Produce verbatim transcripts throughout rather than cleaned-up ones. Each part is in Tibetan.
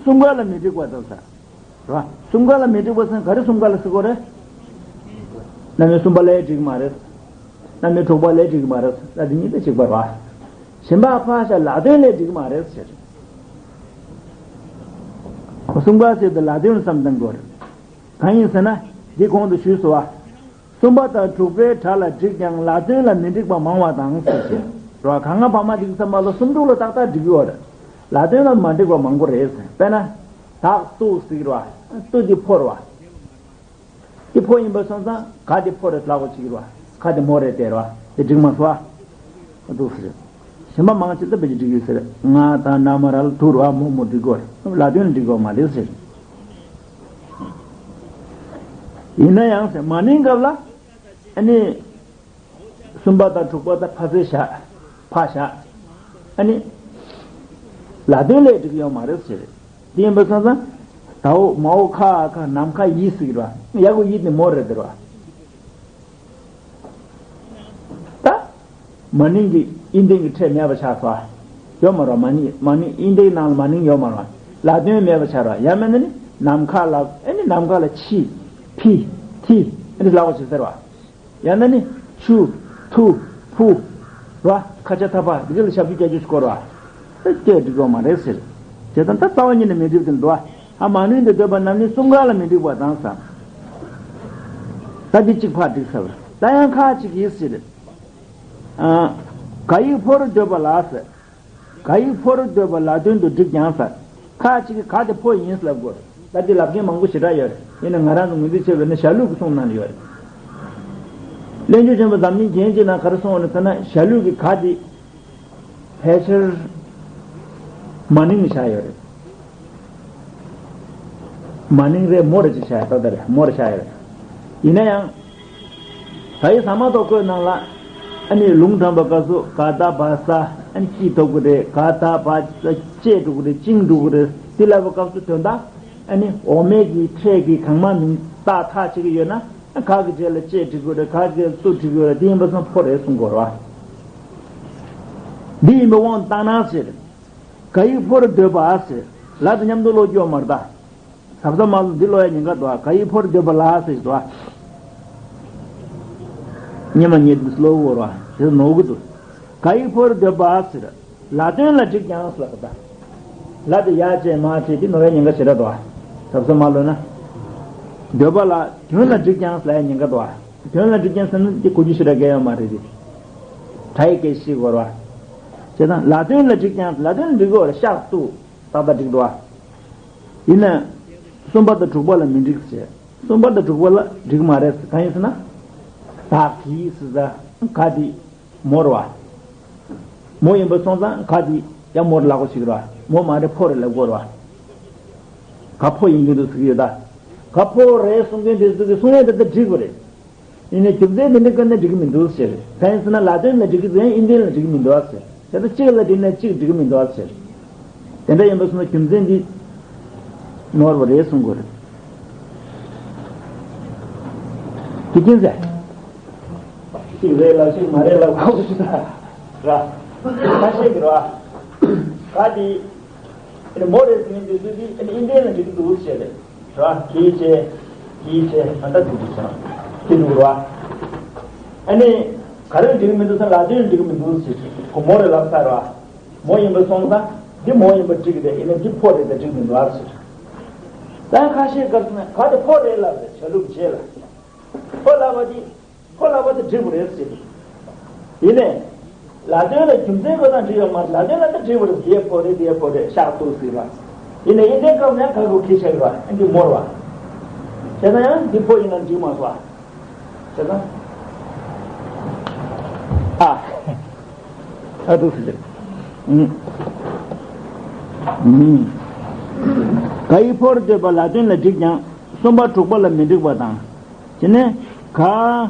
གསུམ་ཀ་ལ་མི་འགྲིག་པ་དང་ས། རེད་བ། གསུམ་ཀ་ལ་མི་འགྲིག་པ་ཟེར་ན་ག་རེ་གསུམ་ཀ་ལ་ཟེར་གོ་རེད། རྣམ་དབྱེ་གསུམ་པ་ལ་འགྲིག་མ་རེད། རྣམ་དབྱེ་དྲུག་པ་ལ་འགྲིག་མ་རེད། ད་འདི་གཉིས་ད་གཅིག་པ་རེད་བ། གཞན་པ་ཕར་བཞག་ལ་དོན་ལ་འགྲིག་མ་རེད་ཟེར། གསུམ་ཀ་ཟེར་དུས་ལ་དོན་ལ་བསམ་བཏང་དགོས་རེད། གང་ཡིན་ཟེར་ན། འདི་གོང་དུ་ཞུས་སོ་བ། གསུམ་པ་དང་དྲུག་པའི་སྒྲ་ལ་འགྲིག་ཀྱང་ལ་དོན་ལ་མི་འགྲིག་པ་མང་བ་དང་ཟེར་ཞེས། རོ། གང་ང་བ་མ་འགྲིག་བསམ་པ་ལ་གསུམ་དྲུག་ལ་ཏག་ཏག་འགྲིག་ཡོད་རེད། ལ་དོན་ལ་མ་འགྲིག་པ་མང་པོ་རེད་ཟེར། དཔེར་ན། དག་ཏུ་ཟེར་རོ། ཏུ་འདི་ཕོ་རོ། འདི་ཕོ་ཡིན་པ་སོང་ཙང་ག་འདི་ཕོ་རེད་ལབ་དགོས་ཅིག་རོ། ག་འདི་མོ་རེད་དེ་རོ། དེ་འགྲིག་མ་སོང་ཨ། འདུག་ཟེར། གཞན་པ་མང་ཆེ་ད་བེད་ཀྱི་འགྲིག་ཡོད་ཟེར། ང་དང་ན་མ་ར་ལ་དུ་རོ་མོ་མོ་འགྲིག་གོ། ལ་དོན་འགྲིག་གོ་མ་རེད་ཟེར། ཡིན་ན་ཡང་ཟེར་མ་ནིང་སྐབས་ལ། ཨ་ནི། གསུམ་པ་དང་དྲུག་པ་དང་ཕ་ཚེ་བཞག་ཕ་བཞག་ཨ་ནི། ལ་དོན་ལས་འགྲིག་ཡོད་མ་རེད་ཟེར། དེ་ཡིན་པ་སོང་ཙང་། ད་འོ་མ་འོ་ཁ་ཁ་ནམ་མཁའ་ཡིད་ཟེར་གི་ར། ཡ་གོ་ཡིད་ནི་མོ་རེད་དེ་ར། ད། མ་ནིང་གི་ཨིན་ཏིང་གི་ཕྲད་མེད་པ་ཆགས་སོ། ཡོད་མ་རེད་མ་ནིང་མ་ནིང་ཨིན་ཏིང་ནང་ལ་མ་ནིང་ཡོད་མ་རེད། ལ་དོན་མེད་པ་ཆགས་རེད། ཡང་མིན་ན་ནི་ནམ་མཁའ་ལ་ཨ་ནི་ནམ་མཁའ་ལ་ཆི། ཕི། ཐི། ཨ་ནི་ལ་འོ་ཆི་ཟེར་བ། ཡང་ན་ནི། ཆུ། ཐུ། ཕུ། ར། ཁ་ཆ་ཐ་པ་འདི་ག་ལ་ཞབས་ཀྱུ་རྒྱ་ཆུ་ཞིག་སྐོར་བ། ཨེ་སྐད་འགྲིག་གོ་མ་རེད་ཟེར། བྱས་ཙང་ད་རྩ་བ་ཉིད་ནས་མི་འགྲིག་དེ་འདུག་ཨ། མ་ནིང་དུ་འདོད་པ་རྣམས་ནི་གསུམ་ཀ་ལ་མི་འགྲིག་པ་དང་ཟེར། ད་འདི་གཅིག་ཕར་འགྲིག་ཟེར། ད་ཡང་ཁ་ཅིག་ཡིན་ཟེར། ཨ། ག་ཡིག་ཕོ་རུ་འདོད་པ་ལ་ཟེར། ག་ཡིག་ཕོ་རུ་འདོད་པ་ལ་དོན་དུ་འགྲིག་ཀྱང་ཟེར། ཁ་ཅིག་གིས་ག་དེ་ཕོ་ཡིན་ལབ་དགོས། ད་དེ་ལབ་མཁན་མང་པོ་ཞེ་དྲག་ཡོད་རེད། ཡིན་ན་ང་རང་ཚོ་ངོས་འཛིན་བྱས་པ་ཡིན་ན་ཞྭ་ལུག་གི་གསུང་ནང་ལ་ཡོད་རེད། བློན་ཆེན་ཆེན་པོ་འཛམ་གླིང་རྒྱན་གྱི་ནང་ག་རེ་གསུངས་པ་རེད་ཟེར་ན་ཞྭ་ལུག་གི་ག་དེ་ཕལ་ཆེར་མ་ནིང་ནས་བཞག་ཡོད་རེད། མ་ནིང་རེད་མོ་རེད་ཅེས་བྱ་ཡ་ཏག་ཏག་རེད། མོ་རེད་བྱ་ཡ་རེད། ཡིན་ན་ཡང་། ད་ཡི་ཟ་མ་ཏོག་བཀོད་ནང་ལ། ཨ་ནི་ལུང་དྲངས་པའི་སྐབས་སུ་ག་ད་བ་ས་ཨ་ནི་སྐྱིད་ཐོབ་ཀྱི་རེད། ག་ད་བ་ས་བཅད་འགྲོ་གི་རེད། བཅིངས་འགྲོ་གི་རེད། དེ་ལབ་པའི་སྐབས་སུ་དོན་དག་ཨ་ནི་འོག་མའི་གི་ཕྲད་ཀྱི་གང་མ་ནིང་ཏག་ཏག་བྱེད་ཀྱི་ཡོད་ན། ག་གི་རྗེས་ལ་བཅད་འབྲི་དགོས་རེད། ག་གི་རྗེས་ལ་ཏུ་འབྲི་དགོས་རེད། དེ་ཡིན་པ་སོང་ཕོ་རེད་གསུང་དགོས་རེད་བ། འདི་ཡིན་པའི་དབང་དུ་བཏང་ན་ཟེར། ག་ཡིག་ཕོ་རུ་འདོད་པ་ཟེར། ལ་དེ་མཉམ་དུ་ཀློག་རྒྱུ་ཡོད་མ་རེད་ད། ཟབ་ས་མ་ལོ་འདི་ཀློག་ཡ་ཉེན་ཁ་འདུག་ཨ། ག་ཡིག་ཕོ་རུ་འདོད་པ་ལ་ཟེར་འདུག་ཨ། ཉི་མ་ཉིད་དུ་ཀློག་དགོས་རེད་བ། དེ་ནོར་གི་འདུག་ག་ཡིག་ཕོ་རུ་འདོད་པ་ཟེར། ལ་དོན་ལ་འགྲིག་ཀྱང་ཟེར་ལབ་པ་ད། ལ་དེ་ཡ་བྱས་མ་བྱས་དེ་ནོར་བའི་ཉེན་ཁ་ཞེ་དྲག་འདུག་ཨ། ཟབ་ས་མ་ལོ་ན། འདོད་པ་ལ་དོན་ལ་འགྲིག་ཀྱང་ཟེར་ཡ་ཉེན་ཁ་འདུག་ཨ། དོན་ལ་འགྲིག་ཀྱང་ཟེར་ན་དེ་གོ་རྒྱུ་ཞེ་དྲག་གལ་ཡོད་མ་རེད་དེ། དྲ་ཡི་སྐད་ཤེས་དགོས་རེད་བ། བྱས་ཙང་ལ་དོན་ལ་འགྲིག་ཀྱང་ལ་དོན་འགྲིག་དགོས་རེད་ཤག་ཏུ། ཏག་ཏག་འགྲིག་འདུག་ཨ། ཡིན་ན། གསུམ་པ་དང་དྲུག་པ་ལ་མི་འགྲིག་ཟེར། གསུམ་པ་དང་དྲུག་པ་ལ་འགྲིག་མ་རེད་ཟེར། གང་ཡིན་ཟེར་ན། བདག་གིས་ཟེར་ས། ག་དེ། མོ་རེད་བ། མོ་ཡིན་པ་སོང་ཙང་ག་དེ་ཡང་མོ་རེད་ལབ་དགོས་ཞིག་རེད་བ། མོ་མ་རེད་ཕོ་རེད་ལབ་དགོས་རེད་བ། ག་ཕོ་ཡིན་གྱི་འདུག་ཟེར་གྱི་ཡོད་ད། ག་ཕོ་རེད་གསུང་མཁན་དེ་ཚོ་གི་གསུང་ཡ་དེ་ད་འགྲིག་གི་རེད། ཡིན་ནའི་རྒྱུ་མཚན་དེ་འདྲ་བཀོད་ན་འགྲིག་གི་མི་འདུག་ཟེར། གང་ཡིན་ཟེར་ན་ལ་དོན་ལ་འགྲིག་གི་འདུག་ཡང་ཨིན་དོན་ལ་འགྲིག་གི་མི་འདུག་ཟེར། དེ་ལྟར་གཅིག་ལ་འགྲིག་ན་གཅིག་འགྲིག་གི་མི་འདུག་ཟེར། དེ་འདྲ་ཡིན་པ་སོང་ན་རྒྱུ་མཚན་འདི་ནོར་བ་རེད་གསུང་དགོས་རེད། དེ་ཅི་ཟེར། གཅིག་རེད་ལབ་གཅིག་མ་རེད་ལབ་ཁོག་ཏུ་ཞུ་ད་ར། ཁ་ཤས་ཀྱི་ར། ག་དེ། མོ་རེད་ཟེར་མཁན་དེ་ཚོ་དེ་ཨིན་དོན་ལ་འགྲིག་གི་འདུག་ཟེར་རེད། ར། གིས་བྱས། གིས་བྱས། ཨ་ད་དེ་འདྲ་བྱས། དེ་འདུག་ར། ཨ་ནི། ག་རེ་འགྲིག་མི་འདུག་ཟེར་ལ་དོན་འགྲིག་མི་འདུག་ཟེར། ཁོ་མོ་རེད་ལབ་ཚར་ར། མོ་ཡིན་པ་སོང་ཙང་། འདི་མོ་ཡིན་པ་འགྲིག་གི་རེད། ཡིན་ན་འདི་ཕོ་རེད་ད་འགྲིག་མི་འདུག་ཟེར། ད་ཁ་ཤས་སྐབས་སུ་ན་ག་དེ་ཕོ་རེད་ལབ་རེད་བྱ་ལུགས་བྱས་ལ། ཕོ་ལབ་པ་དེ། ཕོ་ལབ་པ་དེ་འགྲིག་པ་རེད་ཟེར། ཡིན་ནའི། ལ་དོན་ལ་རྒྱུ་མཚན་ཁོ་ན་འགྲིག་ཡོད་མ་རེད། ལ་དོན་ལ་ད་འགྲིག་པ་རེད། དེའི་ཕོ་རེད་དེའི་ཕོ་རེད་ཤག་ཏུ་ཟེར་བ། ཡིན་ནའི་ཨིན་དོན་སྐབས་ཡང་ག་གོ་ཁྱི་ཆགས་པ་ཨ་འདི་མོར་བ། བྱས་ན་ཡང་འདི་ཕོ་ཡིན་ན་འགྲིག་མ་སོང་བ། བྱས་ན། ཨ། ཨ་ཏུ་ཟེར། ཨུ། ཨུ། ག་ཡི་ཕོར་འདོད་པ་ལ་དོན་ལ་འགྲིག་ཀྱང་གསུམ་པ་དྲུག་པ་ལ་མི་འགྲིག་པ་དང་། དེ་ནས་ག་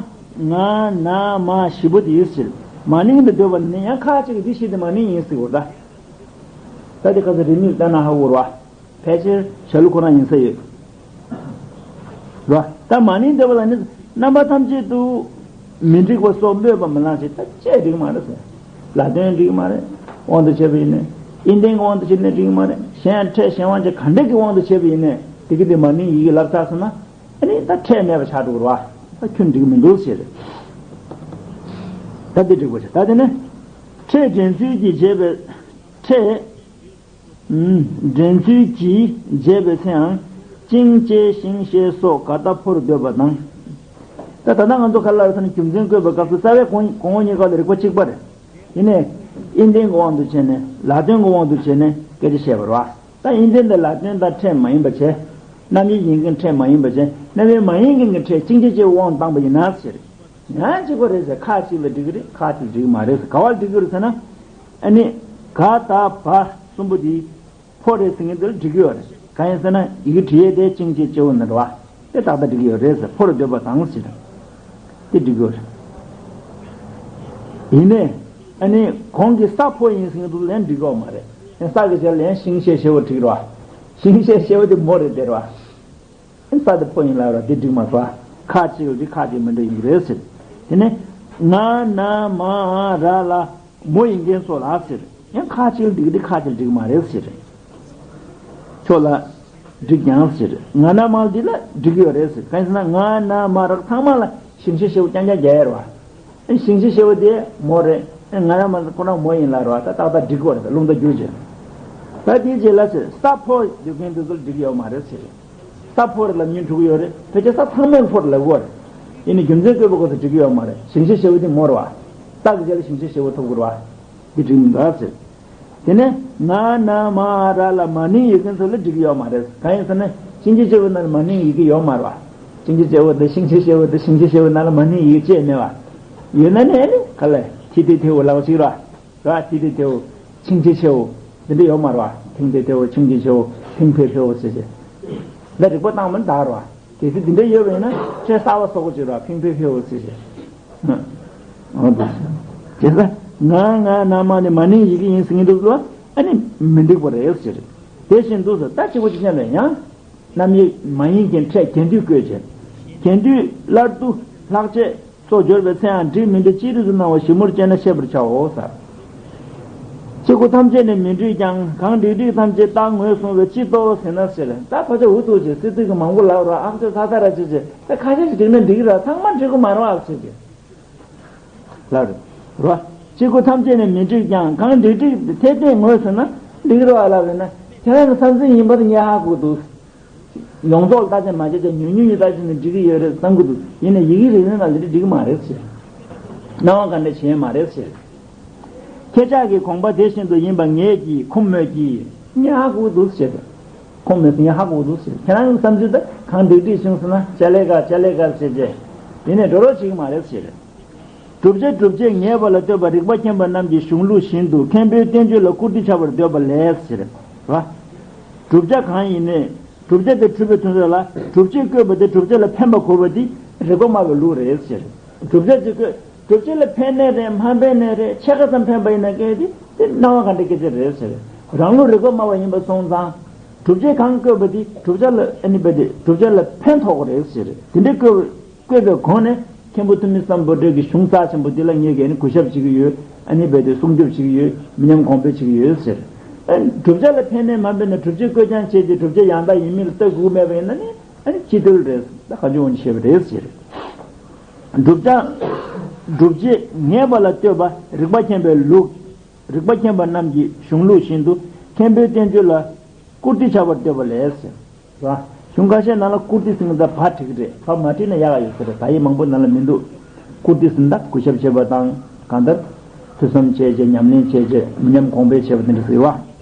ང་ན་མ་བཞི་པོ་དེ་ཡིས་ཟེར། མ་ནིང་དུ་འདོད་པ་ནི་ཡང་ཁ་ཅིག་གིས་འདི་བཞི་དེ་མ་ནིང་ཡིན་ཟེར་བ་ད། ད་དེ་ཁ་ས་རི་མིར་ལྟ་ན་ཧ་གོ་ར། ཕལ་ཆེར་བྱ་ལུགས་ཁོ་རང་ཡིན་ས་ཡོད། ར། ད་མ་ནིང་འདོད་པ་ལ་ནི་རྣམ་པ་ཐམས་ཅད་དུ་མི་འགྲིག་པ་སོགས་སྨོས་པ་མི་ལང་ཞེས་ད་ཅི་འགྲིག་མ་རེད་ཟེར། ལ་དོན་འགྲིག་མ་རེད། དབང་དུ་བྱས་པ་ཡིན་ནའི། ཨིན་དོན་གྱི་དབང་དུ་བྱས་ནའི་འགྲིག་མ་རེད། གཞན་ཡང་ཕྲད་གཞན་དབང་ཅན་ག་འདྲ་གི་དབང་དུ་བྱས་པ་ཡིན་ནའི་དེ་གི་དེ་མ་ནིང་ཡི་གེ་ལབ་ཚར་སོང་ན་ཨ་ནི་ད་ཕྲད་མེད་པ་ཆགས་འགྲོ་གི་རེད་བ། ད་ཁྱོན་འགྲིག་མི་འདུག་ཟེར། ད་འདི་འགྲིག་པ་བྱ། ད་དེ་ནི་ཕྲད་འདྲེན་ཚུལ་གྱིས་འབྱེད་པའི་ཕྲད། ཨུམ། འདྲེན་ཚུལ་གྱིས་འབྱེད་པའི་ཚེའང་ཅིང་ཅེས་ཤིང་ཤེས་སོགས་ག་ད་ཕོ་རུ་འདོད་པ་དང་། ད་ད་ལྟ་ང་ཚོ་ག་ལ་རེ་ས་ནས་རྒྱུ་མཚན་བཀོད་པའི་སྐབས་སུ་རྩ་བའི་གོང་གོང་འོག་གཉིས་ཀ་ལ་རིགས་པ་གཅིག་པ་རེད། ཡིན་ནའི། ཨིན་ལྡན་གྱི་དབང་དུ་བྱས་ནས་ལ་དོན་གྱི་དབང་དུ་བྱས་ནས་སྐད་ཆ་བཤད་པ་རེད་བ། ད་ཨིན་ལྡན་དེ་ལ་དོན་དང་ཕྲད་མ་ཡིན་པ་བྱས། རྣམ་དབྱེ་ཡིན་མཁན་ཕྲད་མ་ཡིན་པ་བྱས། རྣམ་དབྱེ་མ་ཡིན་མཁན་གྱི་ཕྲད་ཅིང་ཅེས་ཅེས་དབང་དུ་བཏང་པ་ཡིན་ན་ཟེར། ཡང་གཅིག་པ་རེད་ཟེར། ཁ་གཅིག་ལ་འགྲིག་གི་རེད། ཁ་གཅིག་འགྲིག་གི་མ་རེད་ཟེར། ག་བར་འགྲིག་གི་རེད་ཟེར་ན། ཨ་ནི། ག་ད་བ་གསུམ་པོ་དེ། ཕོ་རེད་ཟེར་མཁན་དེ་ལ་འགྲིག་གི་ཡོད་རེད། གང་ཡིན་ཟེར་ན་ཡི་གེ་བྲིས་ཡས་དེ་ཅིང་ཅེས་ཅེས་འོ་ན་རེད་བ། དེ་ཏག་ཏག་འགྲིག་གི་ཡོད་རེད་ཟེར། ཕོ་རུ་འདོད་པ་དང་ཟེར། དེ་འགྲིག་གི་ཡོད་རེད། ཡིན་ནའི། ཨ་ནི་གོང་གི་ས་ཕོ་ཡིན་ཟེར་མཁན་དེ་ལ་ཡང་འགྲིག་གི་ཡོད་མ་རེད། ཡང་ས་གི་རྗེས་ལ་ཡང་ཤིང་ཤེས་ཤེས་པོ་འགྲིག་རེད་བ། ཤིང་ཤེས་ཤེས་པོ་དེ་མོ་རེད་དེ་རེད་བ། ས་དེ་ཕོ་ཡིན་ལབ་ར་དེ་འགྲིག་མ་སོང་། ཁ་གཅིག་ལ་དེ་ཁ་གཅིག་མི་འདྲ་ཡིན་གྱི་རེད་ཟེར། དེ་ནས་ང་ན་མ་ར་ལ་མོ་ཡིན་མཁན་ཚོ་ལ་ཟེར། ཡང་ཁ་གཅིག་ལ་འགྲིག་དེ་ཁ་གཅིག་ལ་འགྲིག་མ་རེད་ཟེར། ཁྱོད་ལ་འགྲིག་ཀྱང་ཟེར། ང་ན་མ་འདི་ལ་འགྲིག་གི་ཡོད་རེད་ཟེར། གང་ཡིན་ཟེར་ན་ང་ན་མ་ར་ཚང་མ་ལ་ཞིང་ཤེས་ཤེས་པོ་རྐྱང་རྐྱང་རྒྱག་ཡ་རེད་བ། ཨེ་ཞིང་ཤེས་ཤེས་པོ་དེ་མོ་རེད། ཨེ་ང་རང་མ་ཁོ་རང་མོ་ཡིན་ལབ་རེད་བ། ད་ཏག་ཏག་འགྲིག་གི་རེད། ད་རླུང་རྟ་བསྒྱུར་བྱས། ད་དེའི་རྗེས་ལ་ཟེར་ས་ཕོ་ཡོད་མཁན་དེ་ཚོར་འགྲིག་གི་ཡོད་མ་རེད་ཟེར། ས་ཕོ་རེད་ལབ་མཁན་འགྲིག་གི་ཡོད་རེད། ཕལ་ཆེར་ས་ཚང་མའི་ཕོ་རེད་ལབ་དགོས་རེད། ཡིན་ནའི་རྒྱུ་མཚན་བཀོད་པའི་སྐབས་སུ་འགྲིག་གི་ཡོད་མ་རེད། ཞིང་ཤེས་ཤེས་པོ་དེ་མོ་རེད་བ། ཏག་གི་རྗེས་ལ་ཞིང་ཤེས་ཤེས་པོ་ཐོབ་དགོས་རེད་བ། འདི་འགྲིག་མི་འདུག་ཟེར། དེ་ནས་ང་ན་མ་ར་ལ་མ་ནིང་ཡོད་མཁན་ཚོ་ལ་འགྲིག་གི་ཡོད་མ་རེད། གང་ཡིན་ཟེར་ན་ཅིང་ཅེས་ཅེས་པོ་ན་ལ་མ་ནིང་ཡི་གེ་ཡོད་མ་རེད་བ། ཅིང་ཅེས་ཅེས་པོ་དང་ཤིང་ཤེས་ཤེས་པོ་དང་ཤིང་ཤེས་ཤེས་པོ་ན་ལ་མ་ནིང་ཡི་གེ་ཅེས་མེད་བ། ཡོད་ན་ནས་ནི་ག་ལ་ཐི་ཏི་ཐེའུ་ལབ་ཅིག་ར། ར་ཐི་ཏི་ཐེའུ། ཆིང་ཆི་ཆེའུ། འདི་འདྲ་ཡོད་མ་རེད་བ། ཐིང་ཏི་ཐེའུ་ཆིང་ཆི་ཆེའུ་ཐིང་ཕེ་ཕེའུ་ཟེར་ཞེས། ད་རིག་པ་བཏང་མིན་ད་རེད་བ། གལ་སྲིད་འདི་འདྲ་ཡོད་པ་ཡིན་ན་ཆེ་གསར་བ་སོགས་ཅིག་རེད་བ། ཕིང་ཕེ་ཕེའུ་ཟེར་ཞེས། འོ་འདུག་ཟེར། བྱས་ཙང་ང་ང་ན་མ་ནི་མ་ནིང་ཡི་གེ་ཡིན་ཟེར་གྱི་འདུག་ལ། ཨ་ནི་མི་འགྲིག་པ་རེད་ཟེར། དེ་བཞིན་དུ་ཟེར་ད་གཅིག་པོ་གཅིག་རྐྱང་ལ་ཡང་། རྣམ་དབྱེ་མ་ཡིན་མཁན་ཕྲད་གྱེན་དུས་བཀོད་ཅིང་། གྱེན་དུས་སླར་བསྡུ་ལྷག་བཅས་སོགས་སྦྱོར་བའི་ཚེའང་འགྲིག་མི་འགྲིག་ཅི་རིགས་སུ་སྣང་བ་ཞིབ་མོར་དཔྱད་ན་ཤེས་པར་བྱའོ་ཟེར། སྤྱི་སྒོ་ཐམས་ཅད་ནས་མི་འགྲིག་ཀྱང་གང་འགྲིག་འགྲིག་ཐམས་ཅད་རྟག་ངོས་བཟུང་བའི་སྤྱི་ལྟོ་ཟེར་ན་ཟེར། ད་ཕལ་ཆེར་འུ་ཐུག་ཅིག་སི་ཏུ་གི་མང་པོ་ལབ་རོགས་ཨམ་ཅོག་ཚ་ཚ་ར་ཅིག་ཅིག་ད་ཁ་ཤས་ཤིག་འགྲིག་ན་འགྲིག་ར་ཚང་མ་འགྲིག་གི་མ་རེད་བ་ཟེར་གི། ལབ་རེད། རོ། སྤྱི་སྒོ་ཐམས་ཅད་ནས་མི་འགྲིག་ཀྱང་གང་འགྲིག་འགྲིག་འཐད་ལྡན་ངོས་ཟེར་ན་འགྲིག་རོགས་ལབ་རེད་ན་ཁྱེད་རང་གི་བསམ་ཚུལ་ཡིན་པར་ངས་ཧ་གོ་འདུག་ཡོངས་རྫོགས་ལ་བརྟག་དཔྱད་མ་བྱས་ཀྱང་ཉུང་ཉུང་ཡིན་བརྟག་དཔྱད་ནི་འགྲིག་གི་ཡོད་རེད་བསམ་གི་འདུག་ཡིན་ནའི་ཡི་གེ་རིག་གནས་ནང་ལ་འདི་འགྲིག་གི་མ་རེད་ཟེར། སྣང་བ་ག་འདྲ་བྱས་མ་རེད་ཟེར། ཁྱེད་ཅག་གི་དགོངས་པ་དེ་བཞིན་དུ་ཡིན་པ་ངེད་ཀྱིས་ཁུངས་མོད་ཀྱི། ངས་ཧ་གོ་འདུག་ཟེར། ཁུངས་མེད་ཟེར་ངས་ཧ་གོ་འདུག་ཟེར། ཁྱེད་རང་གི་བསམ་ཚུལ་ད་གང་འགྲིག་འགྲིག་བྱུང་སོང་ན་ཅ་ལེ་ག་ཅ་ལེ་ག་ཟེར་རྗེས། ཡིན་ནའི་འགྲོ་རོགས་བྱེད་ཀྱི་མ་རེད་ཟེར། བསྒྲུབ་བྱ་བསྒྲུབ་བྱེད་ངེས་པ་ལ་ལྟོས་པ་རིགས་པ་མཁྱེན་པ་རྣམས་ཀྱི་གཞུང་ལུགས་བཞིན་དུ་མཁན་པོའི་བསྟན་བཅོས་ལ་བཀུར་སྟི་བྱ་བར་འདོད་པ་ལས་ཟེར། བ། བསྒྲུབ་བྱ་གང་ཡིན་ནའི། བསྒྲུབ་བྱ་དེ་གྲུབ་པའི་དོན་དག་ལ་སྒྲུབ་བྱེད་བཀོད་པ་དེ་བསྒྲུབ་བྱ་ལ་ཕན་པ་དགོས་པ་དེ་རིགས་པ་སྨྲ་བའི་ལུགས་རེད་ཟེར། བསྒྲུབ་བྱ་དེ་བཀོད་བསྒྲུབ་བྱ་ལ་ཕན་ནའི་རེད་མ་ཕན་ནའི་རེད་ཕྱེད་ཀ་ཙམ་ཕན་པ་ཡིན་ན་སྐད་དེ་དེ་སྣང་བ་ག་འདྲ་སྐད་ཆ་རེད་ཟེར། རང་ལུགས་རིགས་པ་སྨྲ་བ་ཡིན་པ་སོང་ཙང་། བསྒྲུབ་བྱ་གང་བཀོད་པ་དེ་བསྒྲུབ་བྱ་ལ་ཨ་ནི་བ་དེ་བསྒྲུབ་བྱ་ལ་ཕན་ཐོགས་རེད་ཟེར། དེ་འདྲའི་བཀོད་བཀོད་པའི་སྒོ་ནས་མཁན་པོ་ཐུ་མི་སམ་བྷོ་ཊ་གི་གཞུང་རྩ་ཆེན་པོ་འདི་ལ་ངེད་ཀྱིས་ནི་གུས་ཞབས་བྱེད་ཀྱི་ཡོད། ཨ་ནི་རྦད་དེ་སྲུང་སྐྱོབ་བྱེད་ཀྱི་ཡོད། མི་ཉམས་གོང་འཕེལ་བྱེད་ཀྱི་ཡོད་ཟེར། ཨ་ནི་བསྒྲུབ་བྱ་ལ་ཕན་ནའི་མ་ཕན་ནའི་བསྒྲུབ་བྱའི་བཀོད་རྐྱང་བྱས་ཏེ་བསྒྲུབ་བྱ་ཡང་དག་ཡིན་མིན་ལ་ལྟ་དགོས་མེད་པ་ཡིན་ན་ནི་ཨ་ནི་སྤྱི་བརྟོལ་རེད། ད་ག་ཅུང་འོན་ཤེས་པ་རེད་ཟེར། བསྒྲུབ་བྱ་བསྒྲུབ་བྱེད་ངེས་པ་ལ་ལྟོས་པ་རིགས་པ་མཁྱེན་པའི་ལུགས། རིགས་པ་མཁྱེན་པ་རྣམས་ཀྱི་གཞུང་ལུགས་བཞིན་དུ་མཁན་པོའི་བསྟན་བཅོས་ལ་བཀུར་སྟི་བྱ་བར་འདོད་པ་ལས་ཟེར། ར། གཞུང་ཁ་ཤས་ནང་ལ་བཀུར་སྟི་ཟེར་མཁན་དང་བ་བྲིས་ཀྱི་རེད། བ་མ་བྲིས་ན་ཡག་ག་ཡོད་ས་རེད། ད་ཡིག་མང་པོ་ནང་ལ་མི་འདུག་བཀུར་སྟི་ཟེར་ན་ད་གུས་ཞབས་བྱེད་པ་དང་གང་ལྟར་ཐོས་བསམ་བྱས་རྗེས་ཉམས་ལེན་བྱས་རྗེས་མི་ཉམས་གོང་འཕེལ་བྱེད་པ་དེ་འདྲ་ཟེར་བ།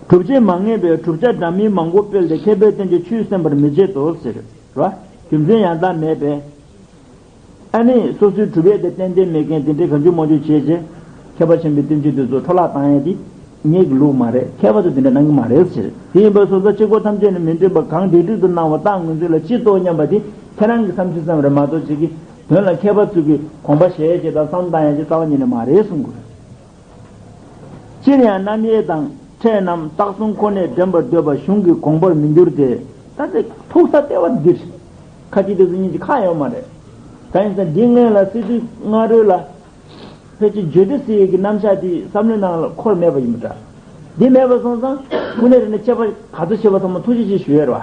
སྒྲུབ་བྱེད་མ་ངེས་པས་བསྒྲུབ་བྱ་འདྲ་མིན་མང་པོ་སྤེལ་ཏེ་མཁས་པའི་བསྟན་བཅོས་ཆུད་ཟིན་པར་མི་བྱེད་དོ་ཟེར། ར། རྒྱུ་མཚན་ཡང་དག་མེད་པས། ཨ་ནི་སོ་སོའི་གྲུབ་ཡས་དེ་ཏན་ཏན་མེད་མཁན་དེ་འདྲའི་གང་བྱུང་མང་བྱུང་བྱས་རྗེས་མཁས་པ་ཆེན་པོའི་བསྟན་བཅོས་དེ་ཚོ་འཕྲོ་བརླག་བཏང་ཡས་དེ་ངེད་ཀྱི་ལུགས་མ་རེད། མཁས་པ་ཚོ་དེ་འདྲ་གནང་གི་མ་རེད་ཟེར། དེ་ཡིན་པ་སོང་ཙང་སྤྱི་སྒོ་ཐམས་ཅད་ནས་མི་འགྲིག་པ་གང་འགྲིག་འགྲིག་ཏུ་སྣང་བ་རྟག་ངོས་འཛིན་ལ་ཅི་གཏོགས་སྙམ་པ་དེ་ཁྱེད་རང་གི་བསམ་ཚུལ་ཙམ་རེད་མ་གཏོགས་ཅིག་གི་དོན་ལ་མཁས་པ་ཚོ་གི་དགོངས་པ་བཞེས་རྗེས་དང་བསམ་བཏང་ཡས་ཀྱི་རྩ་བ་ཉིད་ནས་མ་རེད་གསུང་དགོས། སྤྱིར་ཡང་རྣམ་དབྱེ་དང་ཕྲད་རྣམས་རྟགས་གསུམ་ཁོ་ནས་འདྲེན་པར་འདོད་པ་གཞུང་གི་དགོངས་པར་མི་འགྱུར་ཏེ། ད་དེ་ཐུག་ས་ལྟེ་བ་འདིར་ཁ་ཅིག་དེ་ཚོ་གཉིས་ཀྱི་ཁ་ཡོད་མ་རེད། ད་ཡིན་ཙང་འདི་སྔོན་ལ་སི་ཏུ་སྔ་རོལ་ལ་ཕལ་ཆེར་བརྗོད་བདེ་ཟེར་ཡས་ཀྱི་རྣམ་གཞག་དེ་བསམ་བློའི་ནང་ལ་འཁོར་མེད་པ་ཡིན་པ་འདྲ། འདི་མེད་པ་སོང་ཙང་དངོས་གནས་རེད་ན་མཆོད་པ་ག་ཚོད་བྱེད་པ་ཚང་མ་ཐུགས་རྗེ་ཆེ་ཞུ་ཡ་རེད་བ།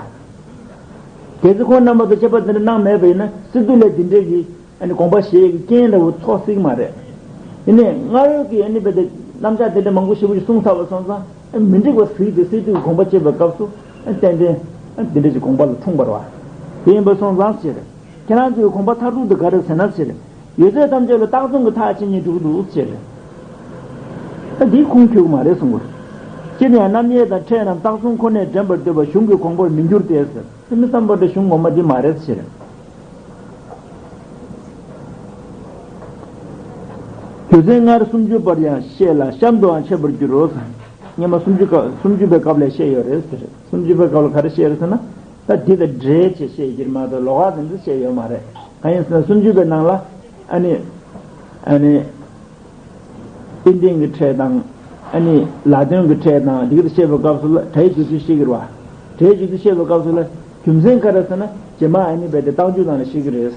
གལ་སྲིད་ཁོང་རྣམ་པ་ཚོ་མཆོད་པ་འདི་འདྲ་གནང་མེད་པ་ཡིན་ན་སི་ཏུ་ལས་འདི་འདྲའི་གི་ཨ་ནི་དགོངས་པ་བཞེས་ཀྱི་རྐྱེན་འདྲ་བོ་ཚོགས་སྲིད་ཀྱི་མ་རེད། ཡིན་ནའི་སྔར་གྱི་ཨ་ནི་བས་དེ་རྣམ་གཞག་དེ་འདྲ་མང་པོ་ཞེ་པོ་ཞིག་གསུངས་ཚར་བ་སོང་ཙང་ཨ་མི་འགྲིག་པ་གཟིགས་ཏེ་སི་ཏུ་གི་དགོངས་པ་བཅད་པའི་སྐབས་སུ་ཨ་ཏན་ཏན་ཨ་འདི་འདྲ་ཞིག་དགོངས་པ་ལ་འཁྲུངས་པ་རེད་བ། དེ་ཡིན་པ་སོང་ཙང་ཟེར། ཁྱེད་རང་ཚོའི་དགོངས་པ་མཐར་ཐུག་དེ་ག་རེ་ཟེར་ན་ཟེར། ཡོད་ཚད་ཐམས་ཅད་ལ་རྟགས་མཚུངས་ཀྱི་མཐའ་ཕྱིན་ཉིད་གྲུབ་འདུག་ཟེར། ད་འདི་ཁུངས་འཁྱོལ་གྱི་མ་རེད་གསུང་གི་རེད། སྤྱིར་ཡང་རྣམ་དབྱེ་དང་ཕྲད་རྣམས་རྟགས་མཚུངས་ཁོ་ནས་འདྲེན་པར་འདོད་པ་གཞུང་གི་དགོངས་པར་མི་འགྱུར་ཏེ་ཟེར། དེ་མི་བསམ་པ་འདྲ་གཞུང་ངོ་མ་འདི་མ་རེད་ཟེར། རྒྱུ་མཚན་སྔར་སུམ་ཅུ་པར་ཡང་བཤད་ལ་གཤམ་དུའང་འཆད་པར་འགྱུར་རོ། སྔོན་མ་སུམ་ཅུ་སྐབས་སུམ་ཅུ་པའི་སྐབས་ལ་བཤད་ཡོད་རེད་ཟེར། སུམ་ཅུ་པའི་སྐབས་ལ་ག་རེ་བཤད་རེད་ཟེར་ན། ད་འདི་དང་འབྲེལ་བྱས་བཤད་ཀྱི་མ་གཏོགས་ལོགས་ཀ་དེ་འདྲ་བཤད་ཡོད་མ་རེད། གང་ཡིན་ཟེར་ན་སུམ་ཅུ་པའི་ནང་ལ་ཨ་ནི་ཨ་ནི་ཏན་ཏན་གྱི་ཕྲད་དང་ཨ་ནི་ལ་དོན་གྱི་ཕྲད་དང་འདི་ག་དང་བཤད་པའི་སྐབས་སུ་ལ་སྒྲའི་སྦྱོར་ཚུལ་བཤད་ཀྱི་རེད་བ། སྒྲའི་སྦྱོར་ཚུལ་བཤད་པའི་སྐབས་སུ་ལ་རྒྱུ་མཚན་ག་རེ་ཟེར་ན་རྗེས་མ་ཨ་ནི་རྦད་དེ་རྟགས་འཇུག་ནང་ལ་བཤད་ཀྱི་རེད།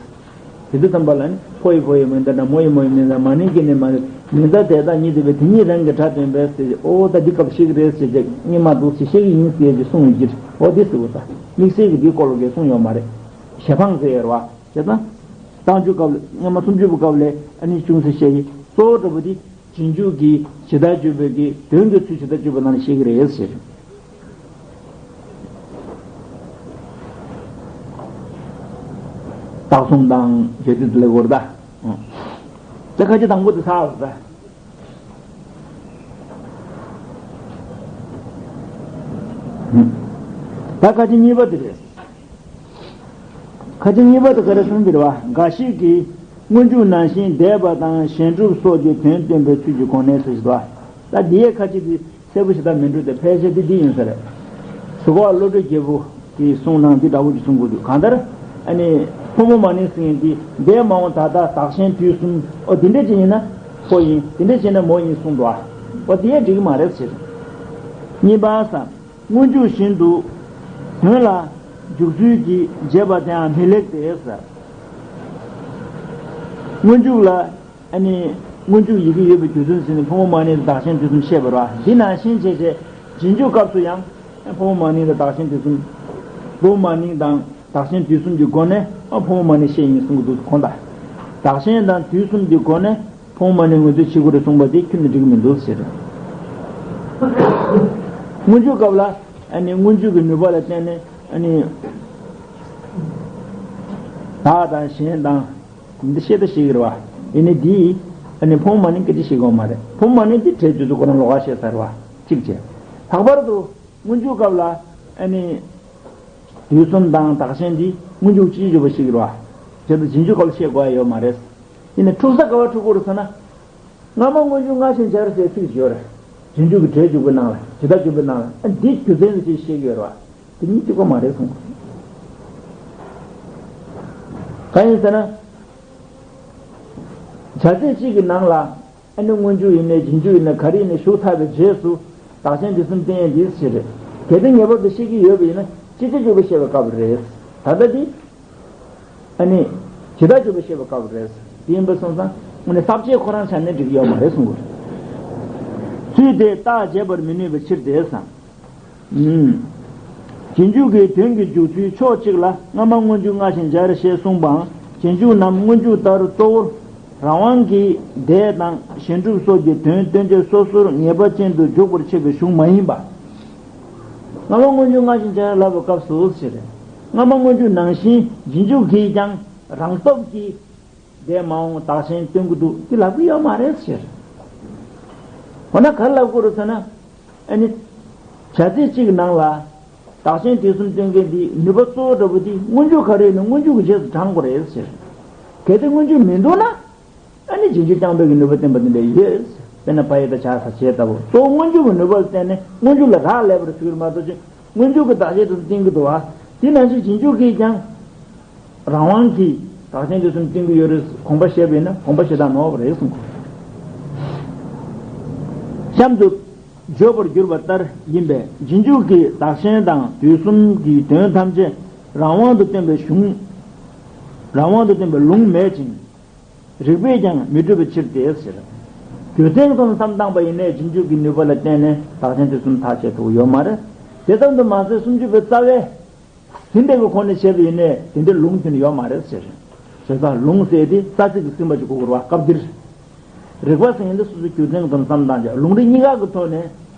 དེ་དུས་ཙམ་པ་ལ་ནི་ཕོ་ཡི་ཕོ་ཡི་མིང་ལྟར་འདྲ་མོ་ཡི་མོ་ཡི་མིང་ལྟར་མ་ནིང་གི་ནི་མ་ནིང་མིང་ལྟར་དེ་དག་ཉིད་དུ་བས་དེ་ཉིད་རང་གི་སྒྲ་སྟོན་པས་ཟེར། ཨོ་ད་འདི་སྐབས་ཤེས་ཀྱི་རེད་ཟེར་ཅེས་སྔོན་མ་འདུག་ཟེར་ཤེས་ཀྱི་ཡིན་ཟེར་ཅེས་གསུངས་ཡོད་ཀྱི་རེད། ཨོ་འདི་ཟེར་བ་ད་དམིགས་བསལ་གྱི་འདིའི་སྐོར་ལ་གས་གསུངས་ཡོད་མ་རེད། ཞལ་འཕངས་ཟེར་ཡོད་རེད་བ། བྱས་ཙང་། རྟགས་འཇུག་སྐབས་ལ་སྔོན་མ་སུམ་ཅུ་པའི་སྐབས་ལས་ཨ་ནི་ཅུང་ཟད་བཤད་ཀྱི་གཙོ་བོ་འདྲ་པོ་འདི་རྗེས་འཇུག་གི་ཇི་ལྟར་བརྗོད་པའི་གི་དོན་གྱི་ཚུལ་ཇི་ལྟར་བརྗོད་པ་ནང་ལ་ཤེས་ཀྱི་རེད་ཟེར། རྟགས་གསུམ་དང་བརྗོད་དུས་ལ་གོ་ར་ད། ད་ཁ་ཅིག་དང་པོ་དེ་ཚར་བ་ད། ད་ཁ་ཅིག་གཉིས་པ་དེ་རེད། ཁ་ཅིག་གཉིས་པ་དེ་ག་རེ་གསུངས་ཀྱི་རེད་བ། འགའ་ཞིག་གིས་སྔོན་འཇུག་ནང་བཞིན་འདས་པ་དང་གཞན་སྒྲུབ་སོགས་ཀྱི་དོན་སྟོན་པའི་ཚུལ་གྱི་སྒོ་ནས་ཟེར་བ། ད་འདིའི་ཁ་ཅིག་དེ། གསལ་པོ་ཞེ་དྲག་མི་འདུག་སྟེ་ཕལ་ཆེར་འདི་འདི་ཡིན་ས་རེད། གཟུ་གོ་བ་བློ་གྲོས་རྒྱལ་པོ་གི་གསུང་ནང་འདི་འདྲ་བོ་ཅིག་གསུང་དགོས་འདུག་གང་ལྟར། ཨ་ནི། ཕོ་མོ་མ་ནིང་ཟེར་མཁན་འདི་འདས་མ་འོངས་ད་ལྟ་བདག་གཞན་དུས་གསུམ་ཨོ་འདི་འདྲ་ཅིག་ཡིན་ན་ཕོ་ཡིན་འདི་འདྲ་ཅིག་ཡིན་ན་མོ་ཡིན་གསུངས་འདུག་ཨ། ཨོ་འདི་ཡང་འགྲིག་གི་མ་རེད་ཟེར། གཉིས་པ་ས། སྔོན་འཇུག་བཞིན་དུ། དོན་ལ། འཇུག་ཚུལ་གྱིས་འབྱེད་པ་དེའང་མི་ལེགས་ཏེ་ཟེར། སྔོན་འཇུག་ལ། ཨ་ནི། སྔོན་འཇུག་ཡི་གེ་ཡོད་པའི་རྒྱུ་མཚན་ཟེར་ནས་ཕོ་མོ་མ་ནིང་དང་བདག་གཞན་དུས་གསུམ་བཤད་པ་རེད་བ། འདི་ནང་བཞིན་བྱས་བྱས། རྗེས་འཇུག་སྐབས་སུ་ཡང་། ཕོ་མོ་མ་ནིང་དང་བདག་གཞན་དུས་གསུམ། ཕོ་མོ་མ་ནིང་དང་བདག་གཞན་དུས་གསུམ་གྱི་སྒོ་ནས་ཕོ་མོ་མ་ནིང་བཤད་ཡིན་གསུང་གི་འདུག་གོང་དང་། བདག་གཞན་དང་དུས་གསུམ་གྱི་སྒོ་ནས་ཕོ་མོ་མ་ནིང་ངོས་འཛིན་བྱེད་དགོས་རེད་གསུངས་པ་དེ་ཁྱོན་ནས་འགྲིག་གི་མི་འདུག་ཟེར། སྔོན་འཇུག་སྐབས་ལ་ཨ་ནི་སྔོན་འཇུག་གི་ནུས་པ་ལ་བརྟེན་ནས་ཨ་ནི། བདག་དང་གཞན་དང་། འདི་བཤད་ད་ཤེས་ཀྱི་རེད་བ། ཡིན་ནའི་འདི། ཨ་ནི་ཕོ་མོ་མ་ནིང་སྐད་ཆ་བཤད་ཀྱི་ཡོད་མ་རེད། ཕོ་མོ་མ་ནིང་འདི་གྲས་དུས་ཚོད་ཁོ་རང་ལོགས་ཀ་བཤད་ཚར་བ། གཅིག་བྱས། ལྷག་པར་དུ་སྔོན་འཇུག་སྐབས་ལ་ཨ་ནི། དུས་གསུམ་དང་བདག་གཞན་འདི་སྔོན་འཇུག་སྤྱི་བརྗོད་པ་ཞིག་རེད་བ། བྱས་ཙང་རྗེས་འཇུག་སྐབས་ལ་བཤད་དགོས་ཡ་ཡོད་མ་རེད། ཡིན་ནའི་འཁྲུག་ས་ག་བ་འཁྲུག་གི་རེད་ཟེར་ན། སྔ་མ་སྔོན་འཇུག་སྔ་ཕྱི་སྦྱར་ཟེར་ཚིག་ཅིག་ཡོད་རེད། རྗེས་འཇུག་གི་གྲས་འཇུག་པའི་ནང་ལ་ཇི་ལྟར་འཇུག་པའི་ནང་ལ་ཨ་འདི་རྒྱུ་མཚན་ཟེར་ཅིག་བཤད་ཀྱི་ཡོད་རེད་བ། དེ་གཉིས་གཅིག་པ་མ་རེད་གསུངས། གང་ཡིན་ཟེར་ན། བྱ་ཚིག་གཅིག་གི་ནང་ལ་ཨ་ནི་སྔོན་འཇུག་ཡིན་ནའི་རྗེས་འཇུག་ཡིན་ནའི་ག་རེ་ཡིན་ནའི་ཞུགས་ཚར་བའི་རྗེས་སུ་བདག་གཞན་དུས་གསུམ་བསྟན་ཡས་འདི་ཞིག་རེད། གལ་ཏེ་ངེས་པར་དུ་ཤེས་ཀྱི་ཡོད་པ་ཡིན་ན་སྤྱི་བྱེ་བྲག་པ་བཤད་པའི་སྐབས་རེད། ད་ལྟ་འདི། ཨ་ནི། ཇི་ལྟར་འཇུག་པ་བཤད་པའི་སྐབས་རེད། དེ་ཡིན་པ་སོང་ཙང་དངོས་གནས་ས་བཅད་ཁོ་རང་ཆ་ནས་འགྲིག་གི་ཡོད་མ་རེད་གསུང་གི་རེད། ཚུལ་དེ་རྟགས་འབྱེད་པར་མི་ནུས་པའི་ཕྱིར་ཏེ་ཟེར། ཨུམ། རྗེས་འཇུག་གི་དོན་གྱི་འཇུག་ཚུལ་ཕྱོགས་གཅིག་ལ་སྔ་མ་སྔོན་འཇུག་སྔ་ཕྱི་སྦྱར་ཞེས་གསུངས་པའང་རྗེས་འཇུག་རྣམས་སྔོན་འཇུག་ལྟར་གཙོ་བོར་རང་དབང་གིས་འདས་དང་གཞན་སྒྲུབ་སོགས་ཀྱི་དོན་སྟོན་བྱེད་སོ་སོར་ངེས་པ་ཅན་དུ་འཇོག་པར་བྱེད་པའི་གཞུང་མ་ཡིན་པ། སྔ་མ་སྔོན་འཇུག་སྔ་ཕྱི་སྦྱར་ལབ་པའི་སྐབས་སུ་ཞེས་རེད། སྔ་མ་སྔོན་འཇུག་ནང་བཞིན་རྗེས་འཇུག་གིས་ཀྱང་རང་སྟོབས་ཀྱིས་འདས་མ་འོངས་བདག་གཞན་སྟོན་གྱི་འདུག་དེ་ལབ་ཀྱི་ཡོད་མ་རེད་ཟེར། འོ་ན་ག་རེ་ལབ་དགོས་རེད་ཟེར་ན། ཨ་ནི། བྱ་ཚིག་གཅིག་གི་ནང་ལ། བདག་གཞན་དུས་གསུམ་སྟོན་མཁན་འདི་ནུས་པ་གཙོ་བོ་འདྲ་པོ་འདི་སྔོན་འཇུག་ག་རེ་ཡིན་ན་སྔོན་འཇུག་གི་རྗེས་སུ་འབྲང་དགོས་རེད་ཟེར། གལ་ཏེ་སྔོན་འཇུག་མི་འདུག་ན། ཨ་ནི་རྗེས་འཇུག་རྐྱང་པའི་གི་ནུས་པ་བསྟན་པ་འདི་འདྲ་ཡོད། དཔེར་ན་ཕ་ཡི་དང་བྱ་ས་བྱས་ལྟ་བུ་གཙོ་བོ་སྔོན་འཇུག་གི་ནུས་པ་ལ་བརྟེན་ནས་སྔོན་འཇུག་ལ་རག་ལས་པར་ཟེར་གྱི་མ་གཏོགས་ཅི། སྔོན་འཇུག་གི་བདག་གཞན་དུ་བསྟན་གྱི་འདུག་བ། དེ་ནང་བཞིན་རྗེས་འཇུག་གིས་ཀྱང་རང་དབང་གིས་བདག་གཞན་དུ་གསུམ་བསྟན་གྱི་ཡོད་རེད་དགོངས་པ་བཞེས་པ་ཡིན་ན་དགོངས་པ་བཞེས་སྟངས་ནོར་བ་རེད་གསུངས་གོ། གཤམ་དུ་བརྗོད་པར་གྱུར་པ་ལྟར་ཡིན་པས་རྗེས་འཇུག་གིས་བདག་གཞན་དང་དུས་གསུམ་གྱི་དོན་ཐམས་ཅད་རང་དབང་དུ་བསྟན་པའི་གཞུང་། རང་དབང་དུ་བསྟན་པའི་ལུང་མེད་ཅིང་། རིགས་པས་ཀྱང་མི་སྒྲུབ་པའི་ཕྱིར་ཏེ་ཟེར། རྒྱུ་མཚན་གྱི་ཐོག་ནས་བསམ་བཏང་པ་ཡིན་ནའི་རྗེས་འཇུག་གི་ནུས་པ་ལ་བརྟེན་ནས་བདག་ཆེན་ཐེ་ཚོམ་ཐག་བཅད་ཐུབ་ཀྱི་ཡོད་མ་རེད། དེ་ཙམ་དུ་མ་ཟད་སུམ་ཅུ་པའི་རྩ་བའི་ཟིན་པའི་གི་ཁོ་ནས་བྱས་པ་ཡིན་ནའི་དེ་འདྲའི་ལུང་ཐོན་ཡོད་མ་རེད་ཟེར། བྱས་ཙང་ལུང་ཟེར་དེ་རྩ་ཚིག་གི་ཟིན་པ་ཅིག་གོ་དགོས་རེད་བ། སྐབས་འདིར། རིགས་པ་ཟེར་མཁན་དེ་སོ་སོའི་རྒྱུ་མཚན་གྱི་ཐོག་ནས་བསམ་བཏང་བྱས། ལུང་རིགས་གཉིས་ཀ་གི་ཐོག་ནས་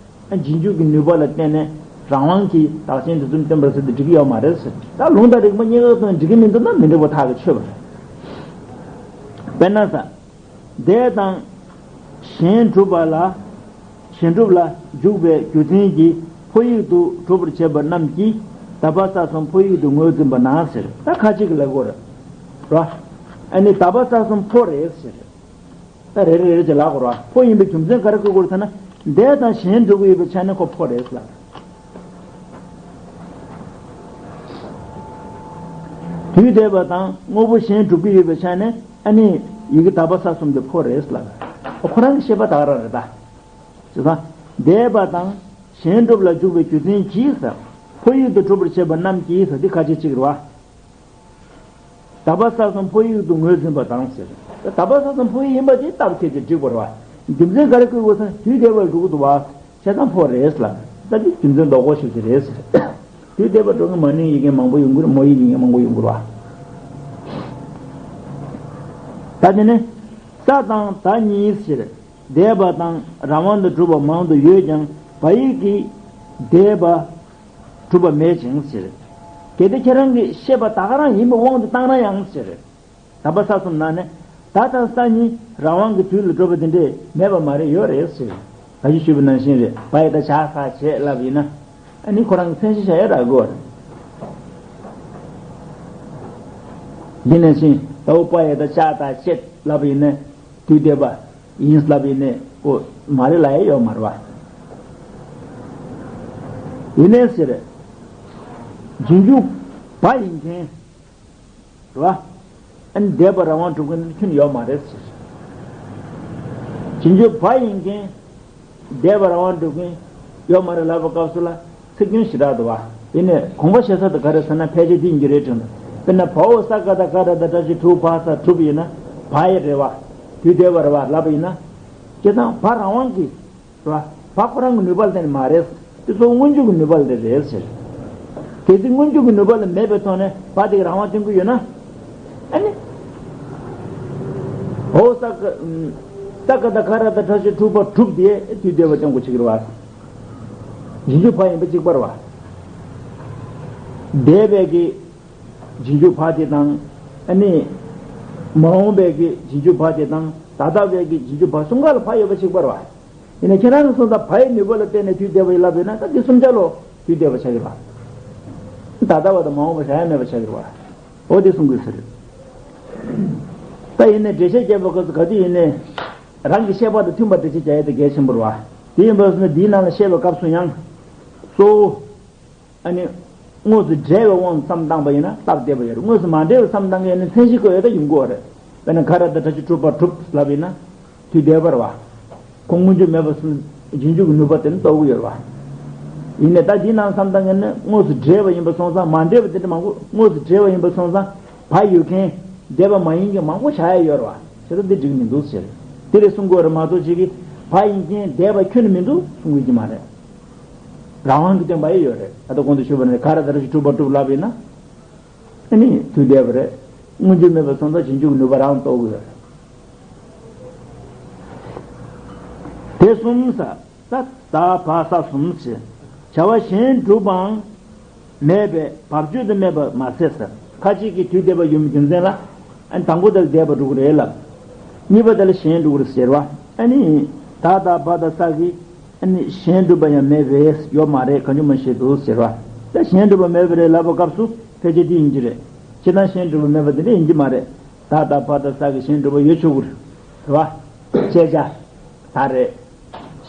རྗེས་འཇུག་གི་ནུས་པ་ལ་བརྟེན་ནས་རང་དབང་གིས་བདག་ཆེན་ཐེ་ཚོམ་བཏོན་པར་ཟེར་དེ་འགྲིག་གི་ཡོད་མ་རེད་ཟེར། ད་ལུང་དང་རིགས་པ་གཉིས་ཀ་གི་ཐོག་ནས་འགྲིག་གི་མི་འདུག་ན་མི་འགྲིག་པ་ཐག་གིས་ཆོད་པ་རེད། དཔེར་ན་ས། འདས་དང་གཞན་སྒྲུབ་པ་ལ། གཞན་སྒྲུབ་ལ་འཇུག་པའི་རྒྱུ་མཚན་གྱིས་ཕོ་ཡིག་ཏུ་གྲུབ་པར་བྱེད་པ་རྣམས་ཀྱིས་དག་པ་ས་གསུམ་ཕོ་ཡིག་ཏུ་ངོས་འཛིན་པ་ན་ཟེར། ད་ཁ་ཅིག་གིས་ལབ་ཀྱི་རེད་ར། ཨ་ནི་དག་པ་ས་གསུམ་ཕོ་རེད་ཟེར། ད་རེ་རེ་རེ་རེ་ཅིག་ལབ་དགོས་ར། ཕོ་ཡིན་པའི་རྒྱུ་མཚན་ག་རེ་བཀོད་དགོས་རེད་ཟེར་ན། འདས་དང་གཞན་སྒྲུབ་ཀྱི་ཡོད་པའི་ཆ་ནས་ཁོ་ཕོ་རེད་ལབ། དུས་འདས་པ་དང་དངོས་པོ་གཞན་སྒྲུབ་ཀྱི་ཡོད་པའི་ཆ་ནས་ཨ་ནི་ཡི་གེ་དག་པ་ས་གསུམ་དེ་ཕོ་རེད་ལབ། ཁོ་རང་གི་བཤད་པ་ད་ག་རང་རེད་ད། བྱས་ཙང་འདས་པ་དང་གཞན་སྒྲུབ་ལ་འཇུག་པའི་རྒྱུ་མཚན་གྱིས་ཟེར། ཕོ་ཡིག་ཏུ་གྲུབ་པར་བྱེད་པ་རྣམས་ཀྱིས་ཟེར་འདི་ཁ་ཅིག་ཅིག་རེད་བ། དག་པ་ས་གསུམ་ཕོ་ཡིག་ཏུ་ངོས་འཛིན་པ་དང་ཟེར། དག་པ་ས་གསུམ་ཕོ་ཡིག་ཡིན་པ་དེ་སྟབས་ཁེལ་ཏེ་འགྲིག་པ་རེད་བ། རྒྱུ་མཚན་ག་རེ་བཀོད་དགོས་ཟེར་ན་དུས་འདས་པར་འགྲོ་གི་འདུག་བ། བྱས་ཙང་ཕོ་རེད་ལབ། ད་འདི་རྒྱུ་མཚན་རྡོག་རྡོག་ཞིག་ཅིག་རེད་ཟེར། དུས་འདས་པར་འགྲོ་མཁན་མ་ནིང་ཡི་གེ་མང་པོ་ཡོང་གི་རེད། མོ་ཡིག་ཡིན་མཁན་མང་པོ་ཡོང་གི་རེད་བ། ད་དེ་ནས་ས་དང་ད་གཉིས་ཟེར། འདས་པ་དང་རང་དབང་དུ་གྲུབ་པ་མང་དུ་ཡོད་ཀྱང་བ་ཡིག་གིས་འདས་པ་གྲུབ་པ་མེད་ཅིང་ཟེར། གལ་ཏེ་ཁྱེད་རང་གི་བཤད་པ་ད་ག་རང་ཡིན་པའི་དབང་དུ་བཏང་ན་ཡང་ཟེར། དག་པ་ས་གསུམ་ནང་ནས་ད་དང་ས་གཉིས་རང་དབང་གི་དུས་ལ་གྲུབ་པ་དེ་འདྲས་མེད་པ་མ་རེད། ཡོད་རེད་ཟེར། ད་གིན་ཞུས་པ་ནང་བཞིན་རེད། བ་ཡི་ད་བྱ་ས་བྱེད་ལབ་ཡིན་ན། ཨ་ནི་ཁོ་རང་གི་མཚན་གཞི་བཞག་ཡ་རག་གི་ཡོད་རེད། འདི་ནང་བཞིན་ད་འོ་བ་ཡི་ད་བྱ་ད་བྱེད་ལབ་ཡིན་ན་དུས་འདས་པ་ཡིན་ལབ་ཡིན་ན་འོ་མ་རེད་ལབ་ཡ་ཡོད་མ་རེད་བ། ཡིན་ནའི་ཟེར། རྗེས་འཇུག་བ་ཡིན་མཁན་རེད་བ། ཨ་ནི་འདས་པ་རང་དབང་སྒྲུབ་མཁན་ཁྱོན་ཡོད་མ་རེད་ཟེར། རྗེས་འཇུག་བ་ཡིན་མཁན་འདས་པ་རང་དབང་སྒྲུབ་མཁན་ཡོད་མ་རེད་ལབ་པའི་སྐབས་སུ་ལ་ཚིག་སྐྱོན་ཞེ་དྲག་འདུག་བ། དེ་ནས་དགོངས་པ་བཞེས་ས་དེ་ག་རེ་ཟེར་ན་ཕལ་ཆེར་འདི་ཡིན་གྱི་རེད་དྲན། དཔེར་ན་བ་འོ་ས་ཀ་ད་ག་ར་ད་བཀྲ་ཤིས་གྲུབ་བ་ས་གྲུབ་ཡིན་ན་བ་ཡི་རེད་བ། དུས་འདས་པ་རེད་བ་ལབ་པ་ཡིན་ན། བྱས་ཙང་བ་རང་དབང་གིས། རེད་བ། བ་ཁོ་རང་གི་ནུས་པ་ལ་བརྟེན་ནས་མ་རེད། དེ་གཙོ་བོ་སྔོན་འཇུག་གི་ནུས་པ་ལ་རེད་ཟེར། གལ་སྲིད་སྔོན་འཇུག་གི་ནུས་པ་ལ་མེད་པའི་ཐོག་ནས་བ་དེ་གི་རང་དབང་སྟོན་གྱི་ཡོད་ན། ཨ་ནི། འོ་ས་ཀ་ས་ཀ་ད་ག་ར་ད་བཀྲ་ཤིས་གྲུབ་པ་གྲུབ་དེ་དུས་འདས་པ་སྟོན་དགོས་ཆགས་ཀྱི་རེད་བ། རྗེས་འཇུག་བ་ཡིན་པ་གཅིག་པ་རེད་བ། འདས་པའི་གི་རྗེས་འཇུག་བ་དེ་དང་། ཨ་ནི། མ་འོངས་པའི་གི་རྗེས་འཇུག་བ་དེ་དང་ད་ལྟ་བའི་གི་རྗེས་འཇུག་བ་གསུམ་ཀ་ལ་བ་ཡོད་པ་གཅིག་པ་རེད་བ། ཡིན་ན་ཁྱེད་རང་གིས་གསུངས་ཙང་བ་ཡི་ནུས་པ་ལ་བརྟེན་ནས་དུས་འདས་པ་ཡིན་ལབ་ཡོད་ན་ད་འདི་གསུམ་ཆ་ལོ་དུས་འདས་པ་ཆགས་ཀྱི་རེད་བ། ད་ལྟ་བ་དང་མ་འོངས་པ་བཞག་ཡ་མེད་པ་ཆགས་ཀྱི་རེད་བ། འོ་དེ་གསུང་དགོས་ས་རེད། ད་ཡིན་ནའི་འགྲེལ་བཤད་རྒྱབ་པའི་སྐབས་སུ་ག་དུས་ཡིན་ནའི་རང་གི་བཤད་པ་དང་མཐུན་པར་འགྲེལ་བཤད་རྒྱག་ཡ་དེ་གལ་ཆེན་པོ་རེད་བ། དེ་ཡིན་པ་སོང་ན་འདིའི་ནང་ལ་བཤད་པའི་སྐབས་སུ་ཡང་གཙོ་བོ། ཨ་ནི། དངོས་སུ་འབྲེལ་བའི་དབང་དུ་བསམ་བཏང་པ་ཡིན་ན་སྟབས་བདེ་པོ་ཡོད་རེད། དངོས་སུ་མ་འབྲེལ་བར་བསམ་བཏང་གི་ཡོད་ན་མཚན་གཞི་བཀོད་ཡོད་ད་ཡོང་གི་ཡོད་རེད། དཔེར་ན་ག་ར་ད་བཀྲ་ཤིས་གྲུབ་པ་གྲུབ་ལབ་ཡིན་ན། དུས་འདས་པ་རེད་བ། ཁོ་སྔོན་འཇུག་མེད་པ་སོང་རྗེས་འཇུག་གི་ནུས་པ་དེ་ནི་རྟོགས་ཀྱི་ཡོད་རེད་བ། ཡིན་ནའི་ད་འདིའི་ནང་བསམ་བཏང་གི་ཡོད་ན་དངོས་སུ་འབྲེལ་བ་ཡིན་པ་སོང་ཙང་མ་འབྲེལ་བ་དེ་འདྲ་མང་པོ་དངོས་སུ་འབྲེལ་བ་ཡིན་པ་སོང་ཙང་བ་ཡོད་མཁན་འདས་པ་མ་ཡིན་མཁན་མང་པོ་བཞག་ཡ་ཡོད་རེད་བ། བྱས་ཙང་འདི་འགྲིག་མི་འདུག་ཟེར། དེ་རེད་གསུང་གི་ཡོད་རེད་མ་གཏོགས་ཅིག་གིས་བ་ཡིན་མཁན་འདས་པ་ཁྱོན་ནས་མི་འདུག་གསུང་གི་ཡོད་ཀྱི་མ་རེད། རང་དབང་གིས་བསྟན་པ་ཡོད་རེད། ད་ལྟ་གོང་དུ་ཞུས་པ་ནི་ག་ར་ད་ར་ཞིག་གྲུབ་པ་གྲུབ་ལབ་ཡིན་ན། ཨ་ནི་དུས་འདས་པ་རེད། སྔོན་འཇུག་མེད་པ་སོང་ཙང་རྗེས་འཇུག་གི་ནུས་པ་རང་རྟོགས་ཀྱི་ཡོད་རེད། དེ་གསུམ་ས། ས་ད་བ་ས་གསུམ་ཞེས། བྱ་བ་གཞན་སྒྲུབ་པའང་མེད་པས་བབ་ཅོལ་དུ་མེད་པར་མ་ཟད་ཟེར། ཁ་ཅིག་གིས་དུས་འདས་པ་ཡོད་མེད་རྒྱུ་མཚན་ལ། ཨ་ནི་དང་པོ་དེ་ལ་འདས་པ་འགྲོ་གི་རེད་ལབ། གཉིས་པ་དེ་ལ་གཞན་འགྲོ་གི་རེད་ཟེར་བ། ཨ་ནི། ད་ད་བ་ད་ས་གི་ཨ་ནི་གཞན་སྒྲུབ་པ་ཡང་མེད་པས་ཡོད་མ་རེད། གང་བྱུང་མ་ཤེས་འདུག་ཟེར་བ། ད་གཞན་སྒྲུབ་པ་མེད་པ་རེད་ལབ་པའི་སྐབས་སུ་ཕལ་ཆེར་འདི་ཡིན་གྱི་རེད། སྤྱིར་བཏང་གཞན་སྒྲུབ་པ་མེད་པ་དེ་འདྲ་ཡིན་གྱི་མ་རེད། ད་ད་བ་ད་ས་གི་གཞན་སྒྲུབ་པ་ཡོད་ཆོག་གི་རེད་བ། བཅད་བྱ། ད་རེད།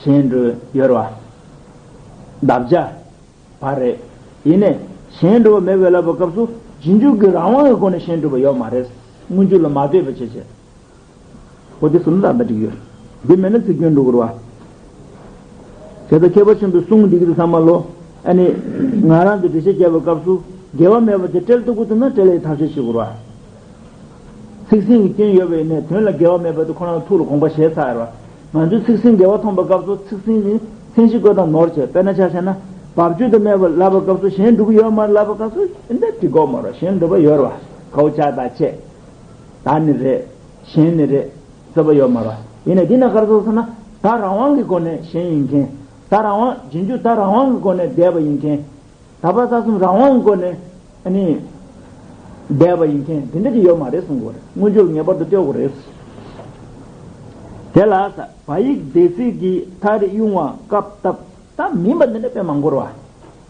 གཞན་སྒྲུབ་ཡོད་རེད་བ། འདབ་བྱ། བ་རེད། ཡིན་ནའི་གཞན་སྒྲུབ་པ་མེད་པས་ལབ་པའི་སྐབས་སུ་རྗེས་འཇུག་གི་རང་དབང་གི་སྒོ་ནས་གཞན་སྒྲུབ་པ་ཡོད་མ་རེད། སྔོན་འཇུག་ལ་མ་ལྟོས་པ་བྱས་བྱས། འོ་དེ་གསུམ་ཙམ་དང་འགྲིག་ཡོད། འདི་མེད་ན་ཚིག་སྐྱོན་འགྲོ་གི་རེད་བ། བྱས་ཙང་མཁས་པ་ཆེན་པོའི་གསུང་འདི་གི་ཚང་མ་ལོ། ཨ་ནི། ང་རང་ཚོ་འགྲེལ་བཤད་རྒྱབ་པའི་སྐབས་སུ་འགལ་བ་མེད་པ་དེ་འགྲེལ་ཐུབ་ཀྱི་འདུག་ན་འགྲེལ་ཡའི་ཐབས་ཤེས་བྱེད་དགོས་རེད་བ། ཚིག་ཟིན་གྱི་སྐྱོན་ཡོད་པ་ཡིན་ནའི་དོན་ལ་འགལ་བ་མེད་པ་དེ་ཁོ་རང་ཐུགས་ལ་དགོངས་པ་བཞེས་ཚར་ཡོད་རེད་བ། ང་ཚོས་ཚིག་ཟིན་དགེ་བ་མཐོང་བའི་སྐབས་སུ་ཚིག་ཟིན་ནི་མཚན་གཞི་བཀོད་སྟངས་ནོར་བྱས། དཔེར་ན་ཆ་བཞག་ན་བབ་ཅོལ་དུ་སྨྲས་པ་ལབ་པའི་སྐབས་སུ་གཞན་འགྲོ་གི་ཡོད་མ་རེད་ལབ་པའི་སྐབས་སུ་འདི་འདྲ་འགྲིག་གི་མ་རེད། གཞན་འགྲོ་བ་ཡོད་རེད་བ། ཁའུ་ཅག་དང་བཅས། བདག་ནི་རེད། གཞན་ནི་རེད། ཟེར་བ་ཡོད་མ་རེད་བ། ཡིན་ནའི་འདི་ན་ག་རེ་ཟེར་ཟེར་ན་བདག་རང་དབང་གི་སྒོ་ནས་གཞན་ཡིན་མཁན། བདག་རང་དབང་རྗེས་འཇུག་བདག་རང་དབང་གི་སྒོ་ནས་འདས་པ་ཡིན་མཁན། དག་པ་རྩ་གསུམ་རང་དབང་གི་སྒོ་ནས་ཨ་ནི་འདས་པ་ཡིན་མཁན་དེ་འདྲ་ཅིག་ཡོད་མ་རེད་གསུང་གི་རེད། སྔོན་འཇུག་ལ་ངེས་པར་དུ་ལྟོས་དགོས་རེད། དེ་ལ་ས་བ་ཡིག་འདས་ཚིག་གི་མཐར་དབྱུང་བ་སྐབས་བཏབ། ད་མིན་པ་འདི་འདྲ་དཔེ་མང་པོ་རེད་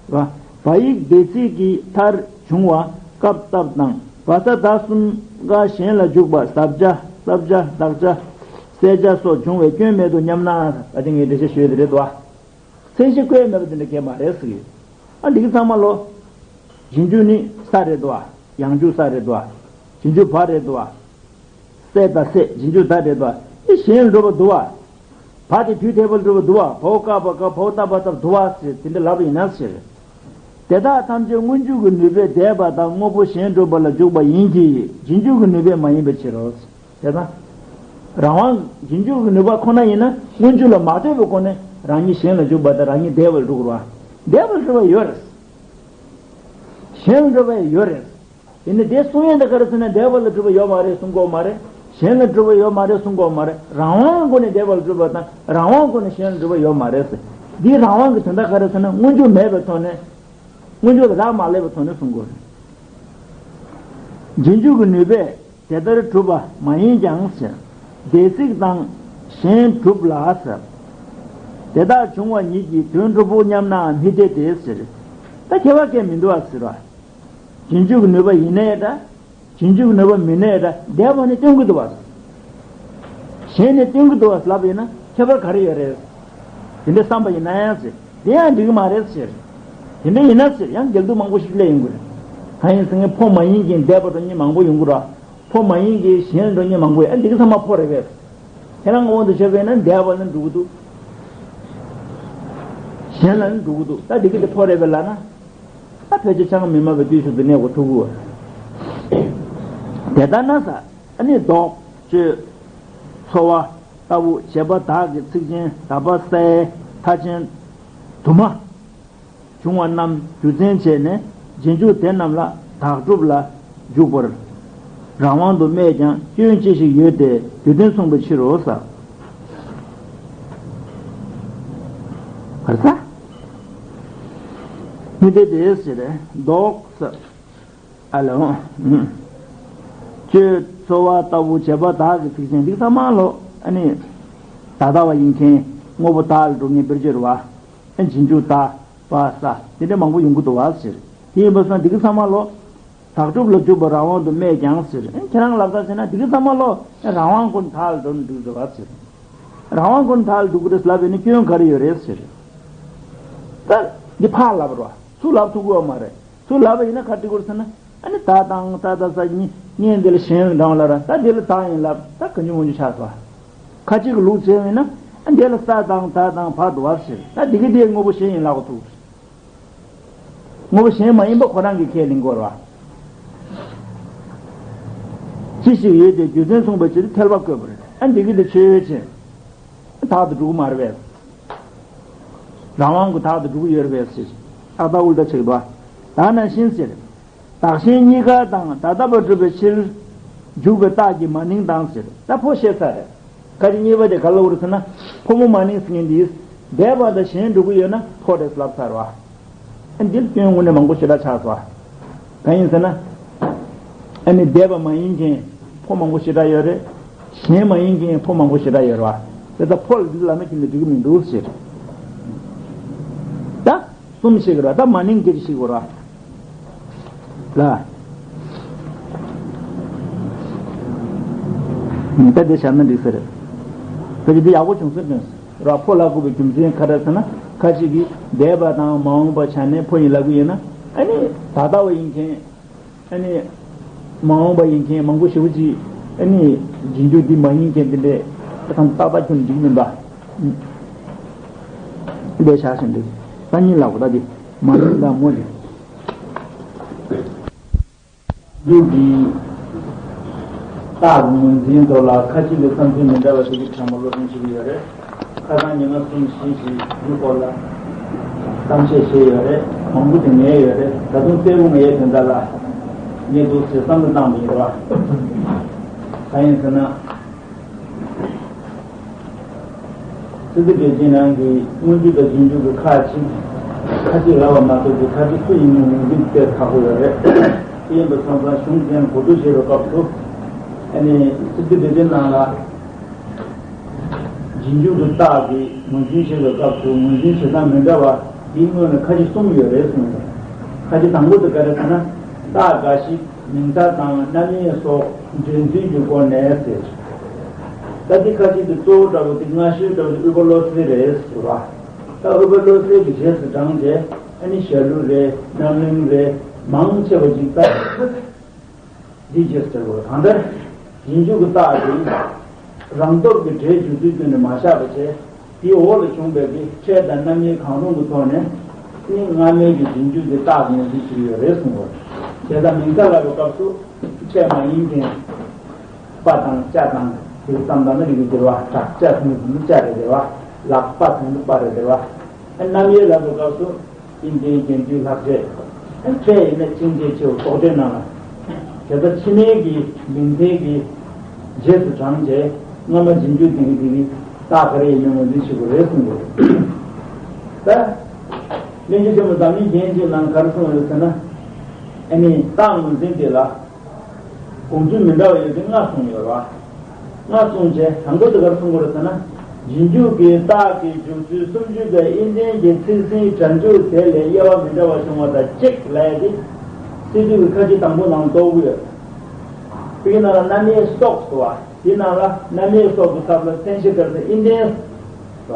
བ། བ་ཡིག་འདས་ཚིག་གི་མཐར་བྱུང་བ་སྐབས་བཏབ་དང་བ་ས་ད་གསུམ་ཀ་གཞན་ལ་འཇུག་པ་ཟབ་བྱ་ཟབ་བྱ་དག་བྱ་གསལ་བྱ་སོགས་འབྱུང་བའི་སྐྱོན་མེད་དོ་སྙམ་ན། ཨ་ཏི་ངས་འགྲེལ་བཤད་ཞུས་དེ་རེད་དོ། མཚན་གཞི་བཀོད་མེད་པ་དེ་འདྲ་གལ་མ་རེད་ཟེར་གི་ཡོད། ཨ་འདི་གི་ཚང་མ་ལོ། རྗེས་འཇུག་ནི་ས་རེད་དོ། ཡང་འཇུག་ས་རེད་དོ། རྗེས་འཇུག་བ་རེད་དོ། སྲས་དང་སྲས་རྗེས་འཇུག་ད་རེད་དོ། དེ་གཞན་ལ་འགྲོ་བ་འདུག་བ། བ་དེ་དུས་མཐའི་བར་འགྲོ་བ་འདུག་བ། བའོ་ཀ་བ་ཀ་བའོ་ཏ་བ་ཏ་འདུག་བ་ཟེར་དེ་འདྲ་ལབ་པ་ཡིན་ན་ཟེར། དེ་དག་ཐམས་ཅད་སྔོན་འཇུག་གི་ནུས་པས་འདས་པ་དང་དངོས་པོ་གཞན་སྒྲུབ་པ་ལ་འཇུག་པ་ཡིན་གྱི་རྗེས་འཇུག་གི་ནུས་པས་མ་ཡིན་པའི་ཕྱིར་རོ། དེ་ལྟར། རང་དབང་རྗེས་འཇུག་གི་ནུས་པ་ཁོ་ན་ཡིན་ན་སྔོན་འཇུག་ལ་མ་ལྟོས་པའི་སྒོ་ནས་རང་ཉིད་གཞན་ལ་འཇུག་པ་དང་རང་ཉིད་འདས་པར་འགྲོ་དགོས་རེད་བ། འདས་པར་འགྲོ་བ་ཡོད་རེད། གཞན་ལ་འགྲོ་བ་ཡོད་རེད། དེ་ནི་དེ་གསུང་ཡས་འདི་ག་རེ་ཟེར་ན་འདས་པ་ལ་འགྲོ་བ་ཡོད་མ་རེད་གསུང་གི་ཡོད་མ་རེད། གཞན་ལ་འགྲོ་བ་ཡོད་མ་རེད་གསུང་གི་ཡོད་མ་རེད། རང་དབང་སྒོ་ནས་འདས་པ་ལ་འགྲོ་བ་དང་རང་དབང་སྒོ་ནས་གཞན་ལ་འགྲོ་བ་ཡོད་མ་རེད་ཟེར། འདིའི་རང་དབང་གི་དོན་དག་ག་རེ་ཟེར་ན་སྔོན་འཇུག་མེད་པའི་ཐོག་ནས། སྔོན་འཇུག་ལ་རག་མ་ལས་པའི་ཐོག་ནས་གསུང་དགོས་རེད། རྗེས་འཇུག་གི་ནུས་པས་དེ་ལྟར་གྲུབ་པ་མ་ཡིན་ཀྱང་ཟེར། འདས་ཚིག་དང་གཞན་གྲུབ་ལ་ཟེར། དེ་དག་འབྱུང་བ་ཉིད་ཀྱི་དོན་གྲུབ་བོ་སྙམ་ན་མི་འཐད་དེ་ཟེར། ད་ཁྱད་པར་གང་ཡང་མི་འདུག་བ་ཟེར་བ། རྗེས་འཇུག་གི་ནུས་པ་ཡིན་ནའི་འདྲ། རྗེས་འཇུག་གི་ནུས་པ་མིན་ནའི་འདྲ་འདས་པ་ནི་སྟོན་གྱི་འདུག་བ། གཞན་ནི་སྟོན་གྱི་འདུག་བ་ལབ་ཡིན་ན་ཁྱད་པར་ག་རེ་ཡོད་རེད། དེ་འདྲ་བསམ་པ་ཡིན་ན་ཡང་ཟེར། དེ་ཡང་འགྲིག་གི་མ་རེད་ཟེར། དེ་འདྲ་ཡིན་ན་ཟེར་ཡང་འགལ་འདུ་མང་པོ་ཞིག་སླེབས་ཡོང་གི་རེད། གང་ཡིན་ཟེར་ན་ཕོ་མ་ཡིན་མཁན་འདས་པ་འགྲོ་མཁན་མང་པོ་ཡོང་གི་རེད། ཕོ་མ་ཡིན་མཁན་གཞན་ལ་འགྲོ་མཁན་མང་པོ་ཡོད། ཨ་འདི་གི་ཚང་མ་ཕོ་རེད་པས། ཁྱེད་རང་དབང་དུ་བྱས་པས་ན་འདས་པ་ལ་འགྲོ་གི་འདུག་གཞན་ལ་ནི་འགྲོ་གི་འདུག་ད་འདི་གི་དེ་ཕོ་རེད་པས་ལབ་ན། ད་ཕལ་ཆེར་ཆང་མི་མ་བའི་དུས་སུ་དུ་གནས་དགོས་ཐུག་གི། དེ་ལྟར་ན་ས། ཨ་ནི་ལྡོག་གཅོད། ཚོར་བ་ལྟ་བུ་བྱེད་པ་དག་གི་ཚིག་ཅན་དག་པ་སའི་མཐའ་ཅན་དུ་མ་བྱུང་བ་རྣམས་རྒྱུ་མཚན་བྱས་ནས་རྗེས་འཇུག་དེ་རྣམས་ལ་བདག་སྒྲུབ་ལ་འཇུག་པར་རང་དབང་དུ་སྨྲས་ཀྱང་སྐྱོན་ཅི་ཞིག་ཡོད་དེ་རྒྱུ་མཐུན་གསུངས་པའི་ཕྱིར་རོ་ས། བར་ས། མི་དེ་དེ་ཟེར་ལྡོག་ས། ཨ་ལོ། གཅོད་ཚོར་བ་ལྟ་བུ་བྱེད་པ་དག་གི་ཚིག་ཅན་འདི་ཚང་མ་ལོ། ཨ་ནི། ད་ལྟ་བ་ཡིན་མཁན་དངོས་པོ་དག་ལ་འགྲོ་མཁན་དཔེར་བརྗོད་རེད་བ། ཨ་རྗེས་འཇུག་ད། བ་ས། དེ་འདྲ་མང་པོ་ཡོང་གི་འདུག་བ་ཟེར། དེ་ཡིན་པ་སོང་འདི་གི་ཚང་མ་ལོ། བདག་སྒྲུབ་ལ་འཇུག་པ་རང་དབང་དུ་སྨྲས་ཀྱང་ཟེར། ཨ་ཁྱེད་རང་ལབ་ས་ཟེར་ན་འདི་གི་ཚང་མ་ལོ། ཨ་རང་དབང་ཀུན་དག་ལ་འགྲོ་ནས་འདུག་ཟེར་བ་ཟེར། རང་དབང་ཀུན་དག་ལ་འགྲོ་གི་རེད་ལབ་ཡོད་ན་སྐྱོན་ག་རེ་ཡོད་རེད་ཟེར། ད་འདི་ཕར་ལབ་རོགས། ཚུར་ལབ་ཐུབ་ཀྱི་ཡོད་མ་རེད། ཚུར་ལབ་པ་ཡིན་ན་ག་འགྲིག་གི་རེད་ཟེར་ན། ཨ་ནི་ད་དང་ད་ད་ས་གཉིས་ངས་འདི་ལ་གཞན་འདྲ་བ་ལ་ར་ད་འདི་ལ་ད་ཡིན་ལབ་ད་ག་ཉུང་ཉུང་ཆགས་སོ། ཁ་ཅིག་གི་ལུགས་བྱས་པ་ཡིན་ན། ཨ་འདི་ལ་ས་དང་ད་དང་བ་འདུག་བ་ཟེར། ད་འདི་གི་འདི་དངོས་པོ་གཞན་ཡིན་ལབ་གི་འདུག་དངོས་པོ་གཞན་མ་ཡིན་པ་ཁོ་རང་གིས་ཁས་ལེན་དགོས་རེད་བ། ཅི་ཞིག་ཡོད་དེ་རྒྱུ་མཚན་གསུངས་པའི་ཕྱིར་ཐལ་བ་བཀོད་པ་རེད། ཨ་འདི་གི་འདི་ཆོས་ཅན། དག་ཏུ་འགྲོ་གི་མ་རེད་པས། རང་དབང་གི་དག་ཏུ་འགྲོ་གི་ཡོད་རེད་པས་ཟེར། ཨ་ད་འུལ་ད་ཆེ་གི་འདུག་ད་ནང་བཞིན་ཟེར། བདག་གཞན་གཉིས་ཀ་དང་ད་ལྟ་བ་སྒྲུབ་པའི་ཕྱིར། འཇུག་པའི་རྟགས་ཀྱི་མ་ནིང་དང་ཟེར། ད་ཕོ་བཤད་ཚར་རེད། ཁ་ཅིག་གཉིས་པ་དེ་ག་ལ་འུར་ཟེར་ན། ཕོ་མོ་མ་ནིང་ཟེར་མཁན་འདིས། འདས་པ་དང་གཞན་འགྲོ་གི་ཡོད་ན་ཕོ་རེད་ལབ་ཚར་བ། ཨ་འདིར་སྐྱོན་དངོས་གནས་མང་པོ་ཞེ་དྲག་ཆགས་སོ། གང་ཡིན་ཟེར་ན། ཨ་ནི་འདས་པ་མ་ཡིན་མཁན་ཕོ་མང་པོ་ཞེ་དྲག་ཡོད་རེད། གཞན་མ་ཡིན་མཁན་ཕོ་མང་པོ་ཞེ་དྲག་ཡོད་རེད་བ། དེ་ལྟར་ཕོ་ལ་འདི་ལབ་ན་ཁྱིམ་ནས་འགྲིག་གི་མི་འདུག་ཟེར། ད་གསུམ་ཞིག་རེད་བ། ད་མ་ནིང་སྐད་ཆ་ཞིག་གོ་ར། ལ། ད་དེ་བྱས་ན་འགྲིག་ས་རེད། ད་ཅི་འདི་ཡག་པོ་བྱུང་ཟེར་དོན་ར། ཕོ་ལབ་དགོས་པའི་རྒྱུ་མཚན་ག་རེ་ཟེར་ན། ཁ་ཅིག་གིས་འདས་པ་དང་མ་འོངས་པ་ཆ་ནས་ཕོ་ཡིན་ལབ་གི་ཡོད་ན། ཨ་ནི་ད་ལྟ་བ་ཡིན་མཁན། ཨ་ནི་མ་འོངས་པ་ཡིན་མཁན་མང་པོ་ཞེ་པོ་ཅིག་ཨ་ནི་རྗེས་འཇུག་འདི་མ་ཡིན་མཁན་དེ་འདྲས་ད་ཏག་ཏག་ཁྱོན་འགྲིག་མིན་པ། འདས་ཆགས་ཤིང་འདུག་ད་གཉིས་ལབ་དགོས། ད་འདི་མ་ཡིན་ལ་མོ་རེད། རྒྱུ་འདི། རྟགས་ཀྱི་ངོས་འཛིན་ཐོག་ལ་ཁ་ཅིག་གི་བསམ་ཚུལ་མི་འདྲ་བ་ཞིག་གི་ཕྲན་བུ་སློབ་སྦྱོང་བྱེད་ཀྱི་ཡོད་རེད། ཁ་སང་ཉི་མ་གསུམ་བཞི་ཞིག་འདི་སྐོར་ལ་གཏམ་བཤད་བྱས་ཡོད་རེད། མང་པོ་དེ་ངའི་ཡོད་རེད། ད་དུང་གསལ་པོ་ངའི་དོན་དག་ལ་ངས་འདུག་ཟེར་བསམ་བློ་བཏང་མི་ཡོད་པ། གང་ཡིན་ཟེར་ན། སི་ཏུ་སྡེ་བརྒྱད་ནང་གི་མངོན་བརྗོད་དང་རྗེས་འཇུག་གི་ཁག་ཅིག་ཁ་ཅིག་ལབ་པ་མ་གཏོགས་ཀྱི་ཁ་ཅིག་སུ་ཡིན་མིན་ངོས་འཛིན་དཔེ་ཁག་པོ་ཡོད་རེད། དེ་ཡིན་པ་སོང་ཙང་གཞུང་འཛིན་གོ་བསྡུར་བྱེད་པའི་སྐབས་སུ་ཨ་ནི་སི་ཏུ་སྡེ་བརྒྱད་ནང་ལ་རྗེས་འཇུག་གི་རྟགས་ཀྱི་ངོས་འཛིན་བྱེད་པའི་སྐབས་སུ་ངོས་འཛིན་བྱེད་སྟངས་མི་འདྲ་བ་འདིའི་སྔོན་ལ་ཁ་ཅིག་གསུམ་ཡོད་རེད་གསུངས་ཡོད། ཁ་ཅིག་དང་པོ་དེ་ག་རེ་ཟེར་ན། རྟགས་འགའ་ཞིག་མིང་མཐའ་དང་རྣམ་དབྱེ་སོགས་འདྲེས་མཐུད་ཀྱི་སྒོ་ནས་ཟེར། ད་འདི་ཁ་ཅིག་དེ་གཙོ་བོ་འདྲ་བོ་དེ་སྔ་ཤོས་འདྲ་བོ་དེ་དབུས་པ་བློ་གསལ་རེད་ཟེར་བ། ད་དབུས་པ་བློ་གསལ་གྱི་རྗེས་སུ་འབྲངས་རྗེས་ཨ་ནི་ཞྭ་ལུ་རེད། རྣམ་གླིང་རེད། མང་ཆེ་བ་ཅིག་ད་འདི་རྗེས་སུ་འབྲང་དགོས། གང་ལྟར་རྗེས་འཇུག་གི་རྟགས་དེ་རང་སྟོབས་ཀྱིས་འདྲེས་འཇུག་ཚུལ་བསྟུན་ནས་མ་བཞག་པ་བྱས། དེའི་འོག་ལ་བྱུང་བའི་གི་ཕྲད་དང་རྣམ་དབྱེ་གང་རུང་གི་ཐོག་ནས་ནི་སྔ་མའི་གི་རྗེས་འཇུག་གི་རྟགས་ངོས་འཛིན་བྱེད་ཀྱི་ཡོད་རེད་གསུངས་པ། བྱས་ཙང་མིང་མཐའ་ལབ་པའི་སྐབས་སུ་ཕྲད་མ་ཡིན་མཁན་པ་དང་ཅ་དང་དེ་ཙམ་དང་ནི་རིགས་འགྱུར་བ་དྲག་ཅ་ཟེར་ནི་ཅ་རེད་དེ་བ། ལག་པ་ཟེར་ནི་པ་རེད་དེ་བ། རྣམ་དབྱེ་ལབ་པའི་སྐབས་སུ། དབྱིན་ལྡན་རྒྱན་སྡུད་ལྷག་བཅས། ཕྲད་ཡིན་ན་ཕྱིན་ཆད་ཆེའུ་སོགས་ཕྲད་རྣམས་ལ། དེ་ལྟར་ཕྱི་མའི་གི་མིང་མཐའི་གི་རྗེས་སུ་འབྲངས་རྗེས་སྔ་མ་རྗེས་འཇུག་དེ་གི་དེ་གི་རྟགས་ག་རེ་ཡིན་མིན་ངོས་འཛིན་བྱེད་དགོས་རེད་གསུངས་དགོས། ད་གླེང་བརྗོད་ཆེན་མོ་འཛམ་གླིང་རྒྱན་གཅིག་ནང་ག་རེ་གསུངས་ཡོད་ཟེར་ན། ཨ་ནི་རྟགས་ངོས་འཛིན་དེ་ལ། དགོངས་ཚུལ་མི་འདྲ་བ་ཡོད་དེ་ལྔ་གསུངས་ཡོད་རེད་བ། ལྔ་གསུངས་རྗེས་དང་པོ་དེ་ག་རེ་གསུང་གི་རེད་ཟེར་ན། རྗེས་འཇུག་གི་རྟགས་ཀྱི་འཇུག་ཚུལ་སུམ་ཅུ་པའི་དབྱིན་ལྡན་གྱི་ཚིག་ཟིན་སྒྲ་འཇུག་དེ་ལས་དབྱེ་བ་མི་འདྲ་བ་བྱུང་བ་དང་གཅིག་ལབ་ཡ་དེ། སི་ཏུ་གི་ཁ་ཅིག་དང་པོ་ནང་གཏོགས་ཀྱི་ཡོད། དེ་གི་ནང་ལ་རྣམ་དབྱེ་སོགས་སུ་བ། དེ་ནང་ལ་རྣམ་དབྱེ་སོགས་ཀྱི་ཚབ་ལ་མཚན་གཞི་ག་རེ་ཟེར་དབྱིན་ལྡན། བ།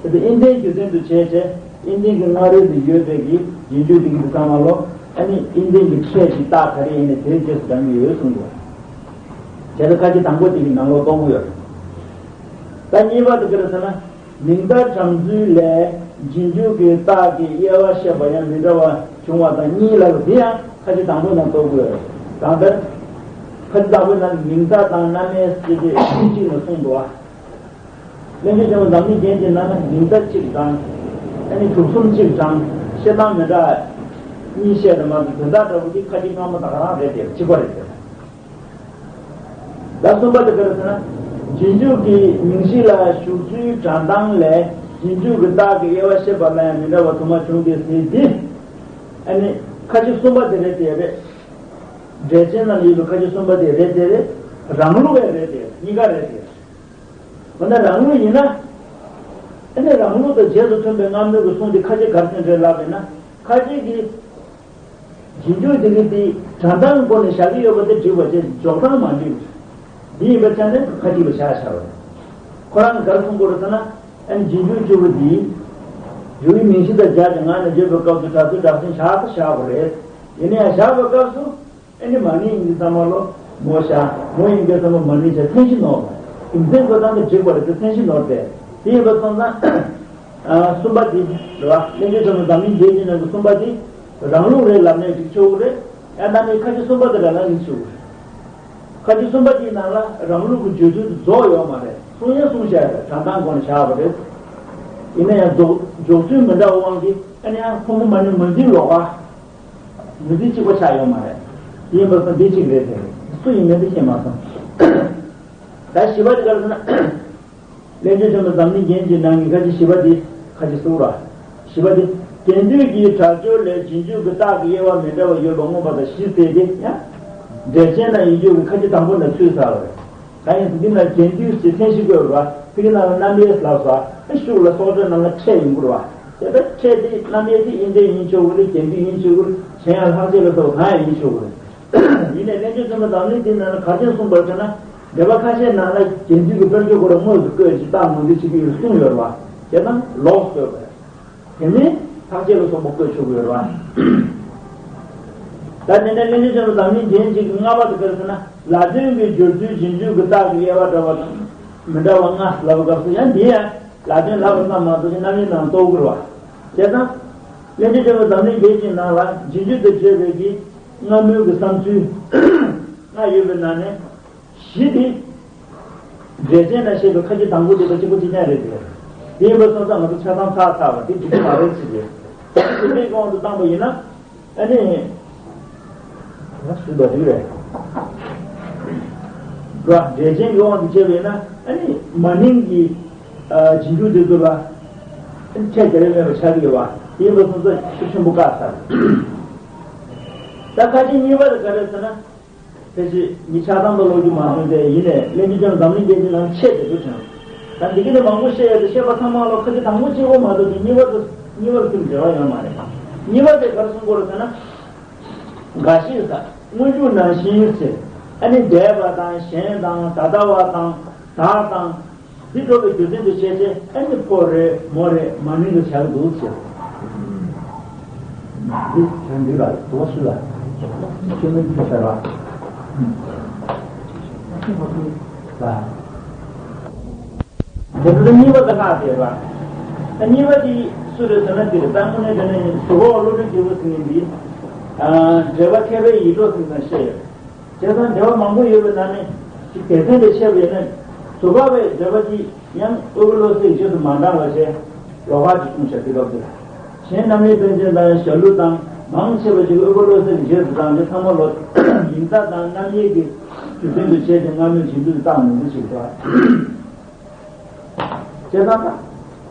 དེ་ལྟར་དབྱིན་ལྡན་རྒྱུ་མཚན་དུ་བྱས་བྱས་དབྱིན་ལྡན་གྱི་སྔ་རོལ་དུ་ཡོད་པའི་གི་རྗེས་འཇུག་དེ་གི་དེ་ཚང་མ་ལོ། ཨ་ནི་དབྱིན་ལྡན་གྱི་ཕྲད་ཀྱི་རྟགས་ག་རེ་ཡིན་ནའི་དེའི་རྗེས་སུ་འབྲང་གི་ཡོད་གསུངས་འདུག། བྱས་ཙང་ཁ་ཅིག་དང་པོ་དེ་གི་ནང་ལོགས་གཏོང་གི་ཡོད། ད་གཉིས་པ་དེ་ག་རེ་ཟེར་ན། མིང་མཐའ་དྲངས་ཚུལ་ལས་རྗེས་འཇུག་གི་རྟགས་ཀྱི་དབྱེ་བ་བཤད་པ་ཡང་མི་འདྲ་བ་བྱུང་བ་དང་གཉིས་ལབ་པ་དེ་ཡང་ཁ་ཅིག་དང་པོའི་ནང་གཏོང་གི་ཡོད། གང་ལྟར། ཁ་ཅིག་དང་པོའི་ནང་མིང་མཐའ་དང་རྣམ་དབྱེ་ཟེར་ཏེ་ཚིག་གཅིག་ནས་གསུངས་འདུག་བ། གླེང་བརྗོད་ཆེན་མོ་འཛམ་གླིང་རྒྱན་གྱི་ནང་ན་མིང་མཐའ་གཅིག་དང་། ཨ་ནི་དྲུག་གསུམ་གཅིག་དང་། བཤད་སྟངས་མི་འདྲ་གཉིས་བཤད་དེ་མ་གཏོགས་དོན་དག་འདྲ་པོ་འདི་ཁ་ཅིག་སྔ་མ་དང་རང་རེད་དེ་གཅིག་པ་རེད་དེ། ད་གསུམ་པ་དེ་ག་རེ་ཟེར་ན། རྗེས་འཇུག་གི་མིང་གཞི་ལ་ཞུགས་ཚུལ་དྲངས་སྟངས་ལས་རྗེས་འཇུག་གི་རྟགས་ཀྱི་དབྱེ་བ་ཤེས་པ་ལ་ཡང་མི་འདྲ་བ་དུ་མ་བྱུང་སྟེ་ཟེར་ཏེ། ཨ་ནི་ཁ་ཅིག་གསུམ་པ་དེ་རེད་དེ་རེད། འགྲེལ་ཆེན་ནང་ཡོད་པའི་ཁ་ཅིག་གསུམ་པ་དེ་རེད་དེ་རེད། རང་ལུགས་ཡང་རེད་དེ་རེད། གཉིས་ཀ་རེད་དེ་རེད། འོ་ན་རང་ལུགས་ཡིན་ན། ཨ་ནི་རང་ལུགས་དང་རྗེས་སུ་མཐུན་པའི་སྔ་མོའི་གི་གསུང་དེ་ཁ་ཅིག་ག་རེ་ཟེར་རེད་ལབ་པས་ན། ཁ་ཅིག་གིས་རྗེས་འཇུག་དེ་གི་དེ་དྲངས་སྟངས་སྒོ་ནས་བཞག་གི་ཡོད་པ་དེ་འགྲིག་པ་བྱས། འཇོག་སྟངས་མ་འགྲིག་པ། འདི་ཡིན་པའི་ཆ་ནས་ཁ་ཅིག་ལ་བཞག་བཞག་པ་རེད། ཁོ་རང་གིས་ག་རེ་གསུང་གི་ཡོད་རེད་ཟེར་ན། ཨ་ནི་རྗེས་འཇུག་བཅུ་པོ་འདི་འཇུག་ཡུལ་མིང་གཞི་དང་སྦྱར་ཏེ་ངག་ནས་བརྗོད་པའི་སྐབས་སུ་སྒྲ་ཚུལ་སྒྲ་མཚན་བཞག་ད་བཞག་པ་རེད། ཡིན་ན་ཡང་བཞག་པའི་སྐབས་སུ། ཨ་ནི་མ་ནིང་ཡིན་གྱི་ཚང་མ་ལོ། མོ་ཤ། མོ་ཡིན་གྱི་ཚང་མ་མ་ནིང་བྱས་མཚན་གཞི་ནོར་བ། རྒྱུ་མཚན་བཀོད་སྟངས་དེ་འགྲིག་པ་རེད་དེ་མཚན་གཞི་ནོར་ཏེ། དེ་ཡིན་པ་སོང་ཙང་། ཨ། གསུམ་པ་དེ་རེད་བ། གླེང་བརྗོད་ཆེན་མོ་འཛམ་གླིང་རྒྱན་གྱི་ནང་གི་གསུམ་པ་དེ། རང་ལུགས་རེད་ལབ་ནའི་འགྲིག་ཆོག་གི་རེད། ཡང་ན་ནི་ཁ་ཅིག་གསུམ་པ་དེ་རེད་ལབ་ནའི་འགྲིག་ཆོག་གི་རེད། ཁ་ཅིག་གསུམ་པ་དེའི་ནང་ལ་རང་ལུགས་ཀྱི་བརྗོད་ཚུལ་དེ་རྫོགས་ཡོད་མ་རེད། གསུང་ཡང་གསུང་བཞག་ཡོད་རེད། དྲངས་སྟངས་སྒོ་ནས་བཞག་པ་རེད། ཡིན་ན་ཡང་འཇོག་འཇོག་ཚུལ་མི་འདྲ་བའི་དབང་གིས་ཨ་ནི་ཡང་ཕོ་མོ་མ་ནིང་མ་འཛིན་ལོག་པ། མི་ཚེ་གཅིག་པ་ཆགས་ཡོད་མ་རེད། དེ་ཡིན་པ་སོང་འདི་གཅིག་རེད་དེ། སུ་ཡིན་མིན་དེ་ཤེས་མ་སོང་། ད་བཞི་པ་དེ་ག་རེ་ཟེར་ན། གླེང་བརྗོད་ཆེན་མོ་འཛམ་གླིང་རྒྱན་གྱི་ནང་གི་ཁ་ཅིག་བཞི་པ་དེ་ཁ་ཅིག་གསུངས་ར། བཞི་པ་དེ། དེང་དུས་ཀྱི་སྒྲ་སྦྱོར་ལས་རྗེས་འཇུག་གི་རྟགས་ཀྱི་དབྱེ་བ་མི་འདྲ་བ་ཡོད་པ་མངོན་པ་དང་བཞི་ཟེར་ཏེ་ཡང་། འགྲེལ་ཆེན་ནང་ཡིན་རྒྱུ་གི་ཁ་ཅིག་དང་པོ་ནས་ཚུད་ཚར་བ་རེད། ད་ཡིན་ཙང་འདི་ན་རྗེས་འཇུག་ཅེས་མཚན་གཞི་བཀོད་པ། ཕ་གི་ནང་ལ་རྣམ་དབྱེ་ལབ་ས། ཤུགས་ལ་སོགས་ཚོའི་ནང་ལ་ཕྲད་ཡིན་དགོས་རེད་བ། དེ་ལྟར་ཕྲད་དེ་རྣམ་དབྱེ་དེ་དབྱིན་ལྡན་ཡིན་ཆོག་གི་རེད། རྒྱན་སྡུད་ཡིན་ཆོག་གི་རེད། གཞན་ཡང་ལྷག་བཅས་ལ་སོགས་གང་ཡང་ཡིན་ཆོག་གི་རེད། ཡིན་ནའི་གླེང་བརྗོད་ཆེན་མོ་འཛམ་གླིང་འདིའི་ནང་ལ་ག་རེ་གསུངས་པ་ཟེར་ན། འགྲེལ་པ་ཁ་ཤས་ནང་ལ་རྒྱན་སྡུད་ཀྱི་དཔེར་བརྗོད་ཁོ་རང་དངོས་སུ་བཀོད་ཅིང་རྟགས་ངོས་འཛིན་བྱེད་ཀྱི་ཡོད་གསུངས་ཡོད་རེད་བ། བྱས་ན་ལོགས་སུ་བཀོད་པ་རེད། དེ་མིན་ལྷག་བཅས་ལ་སོགས་པ་བཀོད་ཆོག་གི་ཡོད་རེད་བ། ད་དེ་ནས་གླེང་བརྗོད་ཆེན་མོ་འཛམ་གླིང་རྒྱན་གཅིག་གི་ལྔ་པ་དེ་ག་རེ་ཟེར་ན། ལ་དོན་གྱི་སྦྱོར་ཚུལ་རྗེས་འཇུག་གི་རྟགས་ཀྱི་དབྱེ་བ་འདྲ་བ་དང་མི་འདྲ་བ་ལྔ་ལབ་པའི་སྐབས་སུ་ཡང་འདི་ཡང་ལ་དོན་ལབ་པ་ཙམ་མ་གཏོགས་ཀྱི་རྣམ་དབྱེ་ནང་གཏོགས་ཀྱི་རེད་བ། བྱས་ཙང་། གླེང་བརྗོད་ཆེན་མོ་འཛམ་གླིང་རྒྱན་གཅིག་ནང་ལ་རྗེས་འཇུག་ཏུ་བརྗོད་པའི་གི་སྔ་མོའི་གི་བསམ་ཚུལ་ལྔ་ཡོད་པའི་ནང་ནས། བཞི་དེ། འགྲེལ་ཆེན་ནང་བཤད་པའི་ཁ་ཅིག་དང་པོ་དེ་ཁ་ཅིག་པོ་གཅིག་རྐྱང་རེད་དེ། དེ་ཡིན་པ་སོང་ཙང་ང་ཚོ་ཆ་ཚང་ཚར་ཚར་བ་དེ་འགྲིག་གི་མ་རེད་ཟེར་གྱི། དེ་འདྲའི་དབང་དུ་བཏང་པ་ཡིན་ན། ཨ་ནི། ང་སུ་དང་རིག་རེད། འགྲེལ་ཆེན་གྱི་དབང་དུ་བྱས་པ་ཡིན་ན། ཨ་ནི་མ་ནིང་གི་རྗེས་འཇུག་དེ་ཚོ་ལ་ཁྲལ་ག་རེ་མེད་པ་ཆགས་ཀྱི་ཡོད་པ། དེ་ཡིན་པ་སོང་ཙང་ཤུགས་ཆེན་པོ་བཀག་ཚར། ད་ཁ་ཅིག་གཉིས་པ་དེ་ག་རེ་ཟེར་ན། ཕལ་ཆེར་ངས་ཆ་ཚང་དུ་ཀློག་རྒྱུ་མ་བྱུང་སྟེ། ཡིན་ནའི་ལྷན་རྒྱས་ཚོས་འཛམ་གླིང་རྒྱལ་སྤྱིའི་ནང་ཆེད་དུ་བྲིས་བྱུང་། ད་འདི་ག་ནས་མང་པོ་བཤད་ཡོད་དེ། བཤད་པ་ཚང་མ་ལོ་ཁ་ཅིག་དང་པོ་གཅིག་པོ་མ་གཏོགས་ཀྱི་གཉིས་པ་དེ་གཉིས་པ་ལ་ཁྱོན་འབྲེལ་བ་ཡོད་མ་རེད། གཉིས་པ་དེ་ག་རེ་གསུང་གི་ཡོད་རེད་ཟེར་ན། འགའ་ཞིག་ད་སྔོན་འཇུག་ནང་བཞིན་ཟེར། ཨ་ནི་འདས་པ་དང་གཞན་དང་ད་ལྟ་བ་དང་བདག་དང་། འདི་འགྲོ་བའི་རྒྱུ་མཚན་དུ་བྱས་ཏེ། ཨ་ནི་ཕོ་རེད་མོ་རེད་མ་ནིང་དུ་བྱ་གི་འདུག་ཟེར། འདི་དོན་འདི་ལ་དུ་བ་སུ་ལ་ཁྱོད་མིན་ཁྱོད་ཟེར་བ། ལ། དེ་ཚོ་གཉིས་པ་དང་ལྷག་བསྡད་པ། ད་གཉིས་པ་དེ་སུ་རེད་ཟེར་ན། འདི་རེད། ད་དངོས་གནས་དེ་ནི་གཟུ་བོ་བློ་གྲོས་རྒྱལ་པོ་ཟེར་མཁན་འདི། འགྲེལ་པ་མཁས་པའི་ཡིད་འཕྲོག་ཟེར་མཁན་བཤད་ཡོད། བྱས་ཙང་འགྲེལ་པ་མང་པོ་ཡོད་པའི་ནང་ནས་ཅིག་སྡེ་ཚན་དུ་ཕྱེ་བ་ཡིན་ན། གཟུ་བོ་བའི་འགྲེལ་པ་འདི་ཡང་དབུལ་པོ་བློ་གསལ་གྱི་རྗེས་སུ་མ་འབྲངས་པ་བྱས། ལོགས་ཀ་ཅིག་གསུངས་བཞག་དུས་སྐབས་འདིར། གཞན་རྣམ་དབྱེ་དཔེ་ཅན་དང་ཞྭ་ལུ་དང་མང་ཆེ་བ་ཞིག་དབུལ་པོ་བློ་གསལ་གྱི་རྗེས་སུ་འབྲངས་ཏེ། ཚང་མ་ལོ་ཡིན་ས་དང་རྣམ་དབྱེ་གི་རྒྱུ་མཚན་དུ་བྱས་ཏེ་སྔ་མོའི་རྗེས་འཇུག་བཏང་མི་འདུག་ཅིག་རེད། བྱས་ཙང་ད་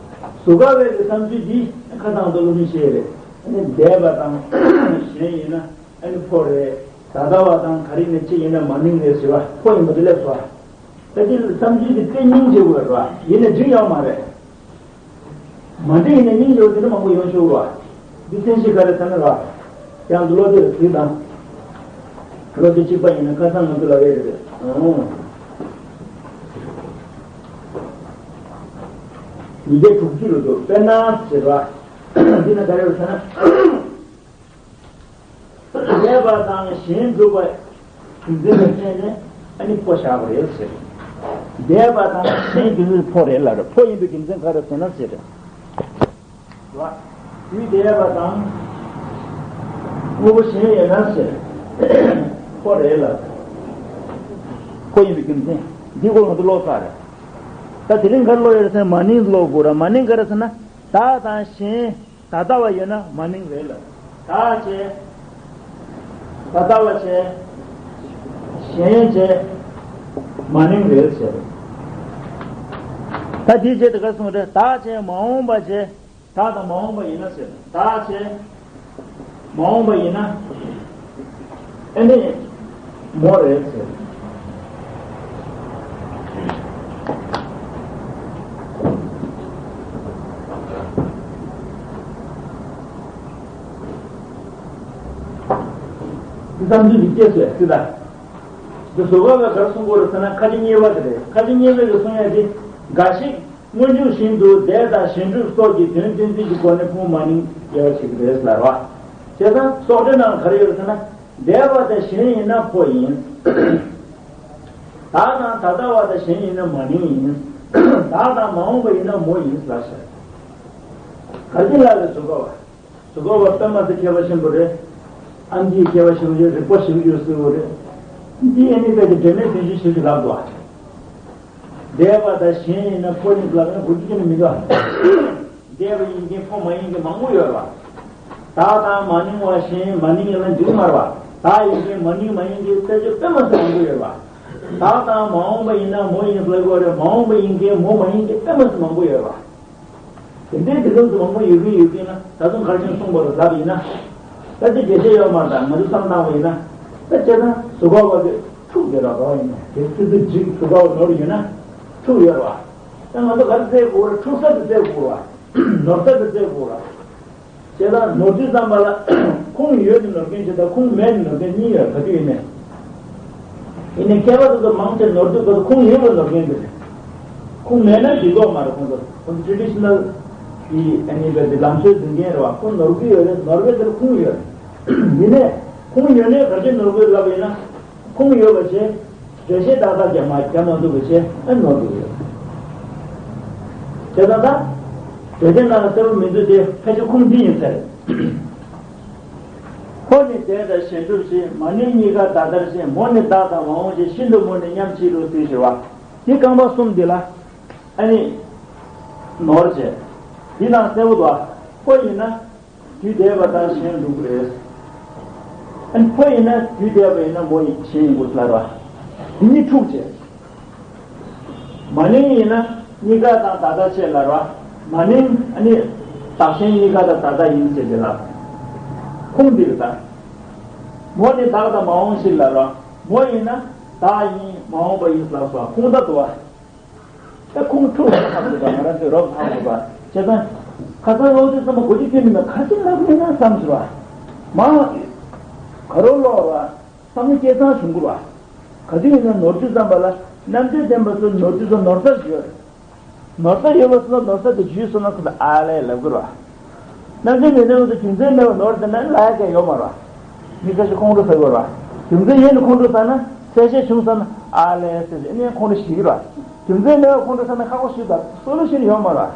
གཟུ་བོ་བའི་གི་བསམ་ཚུལ་འདི་ཁ་ཚང་དུ་བློ་མི་ཤེས་རེད། ཨ་ནི་འདས་པ་དང་གཞན་ཡིན་ན། ཨ་ནི་ཕོ་རེད། ད་ལྟ་བ་དང་ག་རེ་ནས་ཅི་ཡིན་ན་མ་ནིང་རེད་ཟེར་བ། ཕོ་ཡིན་པ་དེ་སླེབས་སོང་། ད་དེ་ལ་བསམ་ཚུལ་དེ་བརྟན་སྙིང་ཆེ་བོ་རེད་བ། ཡིན་ན་འགྲིག་ཡོད་མ་རེད། མ་འགྲིག་ཡིན་ན་སྙིང་རྗེ་བོ་དེ་འདྲ་མང་པོ་ཡོང་ཆོག་བ། འདི་མཚན་གཞི་ག་རེ་ཟེར་ན་ར། ཡང་བློ་དེ་ལ་གཟིགས་དང་། བློ་དེ་གཅིག་པ་ཡིན་ན་ཁ་སང་ང་ཚོ་ལ་རེད་རེད། ཨོ། ཡི་གེ་དྲུག་ཅུ་རུ་འདུག་དཔེར་ན་ཟེར་བ། འདི་ན་ག་རེ་རེད་ཟེར་ན། འདས་པ་དང་གཞན་སྒྲུབ་པ་རྒྱུ་མཚན་ལ་བརྟེན་ནས་ཨ་ནི་ཕོ་བཞག་པ་རེད་ཟེར། འདས་པ་དང་གཞན་རྒྱུ་མཚན་ཕོ་རེད་ལབ་རེད། ཕོ་ཡིན་པའི་རྒྱུ་མཚན་ག་རེ་ཟེར་ན་ཟེར། བ། དུས་འདས་པ་དང་དངོས་པོ་གཞན་ཡོད་ན་ཟེར། ཕོ་རེད་ལབ། ཕོ་ཡིན་པའི་རྒྱུ་མཚན་འདི་སྐོར་ང་ཚོ་ཀློག་ཚར་རེད། ད་དེ་རིང་ག་རེ་ཀློག་ཡོད་རེད་ཟེར་ན། མ་ནིང་ཀློག་དགོས་ར། མ་ནིང་ག་རེ་ཟེར་ན། བདག་དང་གཞན། ད་ལྟ་བ་ཡོད་ན་མ་ནིང་རེད་ལ། བདག་བྱས། ད་ལྟ་བ་བྱས། གཞན་བྱས། མ་ནིང་རེད་ཟེར། ད་དེའི་རྗེས་དེ་ག་གསུངས་རེད། བདག་བྱས་མ་འོངས་པ་བྱས། བདག་དང་མ་འོངས་པ་ཡིན་ན་ཟེར། བདག་བྱས། མ་འོངས་པ་ཡིན་ན། ཨ་ནི། མོ་རེད་ཟེར། འདི་བསམ་ཚུལ་འདི་སྐྱེས་སོས་སི་ད། འདི་བཟོ་བ་བས་གར་གསུང་གོ་རེད་ཟེར་ན། ཁ་ཅིག་གཉིས་པ་དེ་རེད། ཁ་ཅིག་གཉིས་པ་གི་གསུང་ཡ་དེ་འགའ་ཞིག་སྔོན་འཇུག་བཞིན་དུ་འདས་དང་གཞན་སྒྲུབ་སོགས་ཀྱི་དོན་གཏན་ཚིགས་ཀྱི་སྒོ་ནས་ཕུང་མ་ནིང་དབྱེ་བ་ཕྱེ་གི་རེད་ལབ་པ། བྱས་ཙང་སོགས་སྒྲོས་ནང་ག་རེ་ཡོད་ཟེར་ན། འདས་པ་དང་གཞན་ཡིན་ན་ཕོ་ཡིན། བདག་དང་ད་ལྟ་བ་དང་གཞན་ཡིན་ན་མ་ནིང་ཡིན། བདག་དང་མ་འོངས་པ་ཡིན་ན་མོ་ཡིན་ལབ་ཤག་ག་རེ་ལབ་རེད་བཟོ་བ་བ། གཟུགས་པོ་བ་དཔེ་མ་སྲིད་མཁས་པ་ཆེན་པོ་རེད། ཨ་འདིའི་མཁས་པ་ཆེན་པོ་ཡོད། རིག་པ་ཞིབ་ཡོད་ཟེར་བ་རེད། འདི་ཨ་ནི་དཔེ་དེ་འབྲེལ་མེད་དོན་གཞི་ཞིག་ལབ་འདུག་འདས་པ་དང་གཞན་ཡིན་ན་ཕོ་ཡིན་ལབ་ན་དགོས་རྒྱུ་ཅི་ནས་མི་འདུག་འདས་པ་ཡིན་མཁན་ཕོ་མ་ཡིན་མཁན་མང་པོ་ཡོད་རེད་བ། བདག་དང་མ་ནིང་བ་གཞན་མ་ནིང་ཡིན་ན་འགྲིག་མ་རེད་བ། བདག་ཡིན་མཁན་མ་ནིང་མ་ཡིན་མཁན་དཔེ་ཆ་དཔེ་མ་སྲིད་མང་པོ་ཡོད་རེད་བ། བདག་དང་མ་འོངས་པ་ཡིན་ན་མོ་ཡིན་ལབ་དགོས་རེད། མ་འོངས་པ་ཡིན་མཁན་མོ་མ་ཡིན་མཁན་དཔེ་མ་སྲིད་མང་པོ་ཡོད་རེད་བ། དེ་འདྲའི་དེ་ཚོ་མང་པོ་ཡོད་ཀྱིན་ཡོད་ཀྱིན་ན། ད་དུང་གར་ཆེན་གསུངས་པ་ལ་ལབ་ཡིན་ན། ད་དེ་རྒྱལ་ཆེ་ཡོད་མ་རེད། ད་ང་ཚོ་བསམ་བཏང་བ་ཡིན་ན། ད་བྱས་ན་གཟུགས་ཁ་བ་དེ་འཁྲུག་ཡོད་ར་བ་ཡིན་ན། དེ་ཙི་ཙི་འཇིག་གཟུགས་ཁ་བ་ནོར་ཡོད་ན་འཁྲུག་ཡོད་ར་བ། ད་ང་ཚོ་ག་རེ་བཙལ་དགོས་རེད། འཁྲུག་ས་དེ་བཙལ་དགོས་ར། ནོར་ས་དེ་བཙལ་དགོས་ར། བྱས་ཙང་ནོར་དུས་ཙམ་པ་ལ་ཁུངས་ཡོད་ནས་ནོར་མཁན་ཞིག་དང་ཁུངས་མེད་ནས་ནོར་མཁན་གཉིས་ཡོད། ག་དུས་ཡིན་ནའི། ཡིན་ནའི་མཁས་པ་དེ་ཚོ་མང་ཆེ་ནོར་དུས་ཁོ་ཚོ་ཁུངས་ཡོད་པའི་ནོར་མཁན་དེ་རེད། ཁུངས་མེད་ན་འགྲིག་གི་མ་རེད། ཁོ་ཚོ་ཁོ་ཚོ་ཊི་རེ་ཌི་ཤི་ནལ་གྱི་ཨ་ནི་བས་དེ་ལམ་སྲོལ་འཛིན་མཁན་རེད་བ། ཁོ་ནོར་གི་ཡོད་རེད། ནོར་བའི་དེར་ཁུངས་ཡོད་རེད། ཡིན་ནའི་ཁུངས་ཡོད་ནའི་ག་རེ་ནོར་གི་ལབ་ཡིན་ན། ཁུངས་ཡོད་པ་བྱས། འགྲེལ་བཤད་ཏག་ཏག་རྒྱབ་མ་རྒྱབ་མ་ཐུབ་པ་བྱས་ཨ་ནོར་འདུག་ཡོད། དེ་ལྟ་ད། འགྲེལ་བཤད་ནང་ལ་གསལ་པོ་མི་འདུག་སྟེ། ཕལ་ཆེར་ཁུངས་འདི་ཡིན་ཟེར། འཕོ་ནས་འདས་དང་གཞན་སྒྲུབ་བྱེད། མ་ནིང་གཉིས་ཀ་ད་ལྟར་བྱེད། མོ་ནི་བདག་དང་མ་འོངས་བྱེད། ཤིན་ཏུ་མོ་ནི་ཉམས་ཕྱིར་རོ་ཟེར་ཞེས་པ། འདི་རྐང་པ་གསུམ་འདི་ལ་ཨ་ནི་ནོར་བྱེད། འདི་དང་གསལ་པོ་འདུག་འཕོ་ཡིན་ན་དུས་འདས་པ་དང་གཞན་སྒྲུབ་རེད། ཨ་ནི་འཕོ་ཡིན་ན་དུས་འདས་པ་ཡིན་ན་མོ་ཡི་གཞན་ཡིན་དགོས་ལབ་ར། འདི་གཉིས་འཁྲུག་བྱེད། མ་ནིང་ཡིན་ན་གཉིས་ཀ་དང་ད་ལྟ་བྱེད་ལ་ར། མ་ནིང་ཨ་ནི་བདག་གཞན་གཉིས་ཀ་དང་ད་ལྟ་ཡིན་ཟེར་ཏེ་ལ། ཁུངས་འདིར་ད། མོ་ནི་བདག་དང་མ་འོངས་ཤིག་ལ་ར། མོ་ཡིན་ན་བདག་ཡིན་མ་འོངས་པ་ཡིན་ལབ་སོགས་ཁུངས་ད་དུ་བ། ད་ཁུངས་འཁྲུག་ལ་ཧ་གོ་བ། ང་རང་ཚོས་རོབ་ཧ་གོ་བ། བྱས་ཙང་ཁ་སང་ཀློག་དུས་ཙམ་པ་གོ་རྒྱུ་ཁྱོན་ནས་མེད། ག་ཚོད་ལབ་མེད་ན་བསམ་ཟེར་བ། མ་ག་རོ་ཀློག་བ། བསམ་བློ་སྐྱེ་ཚང་བྱུང་དགོས་པ། ག་དུས་ཡིན་ན་ནོར་དུས་ཙམ་པ་ལ་རྣམ་འགྲེལ་བསྟན་པ་ཚོ་ནོར་དུས་ཚོ་ནོར་རྩ་ཞིག་ཡོད་རེད། ནོར་རྩ་ཡོད་པ་སོང་ན་ནོར་རྩ་དེ་འཇུས་སོང་ན་ཁོ་ཚོ་ཨ་ལས་ལབ་དགོས་རེད་བ། རྣམ་འགྲེལ་མི་གནས་པ་ཚོ་རྒྱུ་མཚན་མེད་པ་ནོར་དེ་ན་ལ་ཡ་ག་ཡོད་མ་རེད་བ། མི་ཁ་ཤས་ཁོང་ཁྲོ་ཟ་དགོས་རེད་བ། རྒྱུ་མཚན་ཡོད་ནས་ཁོང་ཁྲོ་ཟ་ན་གསལ་བཤད་བྱུང་ཟ་ན་ཨ་ལས་ཟེར་ཨ་ནི་ཁོང་ཁྲོ་ཞིག་རེད་བ། རྒྱུ་མཚན་མེད་པ་ཁོང་ཁྲོ་ཟ་ན་ཁག་པོ་ཞིག་དང་སོ་ལོ་ཤིན་ཡོད་མ་རེད་བ།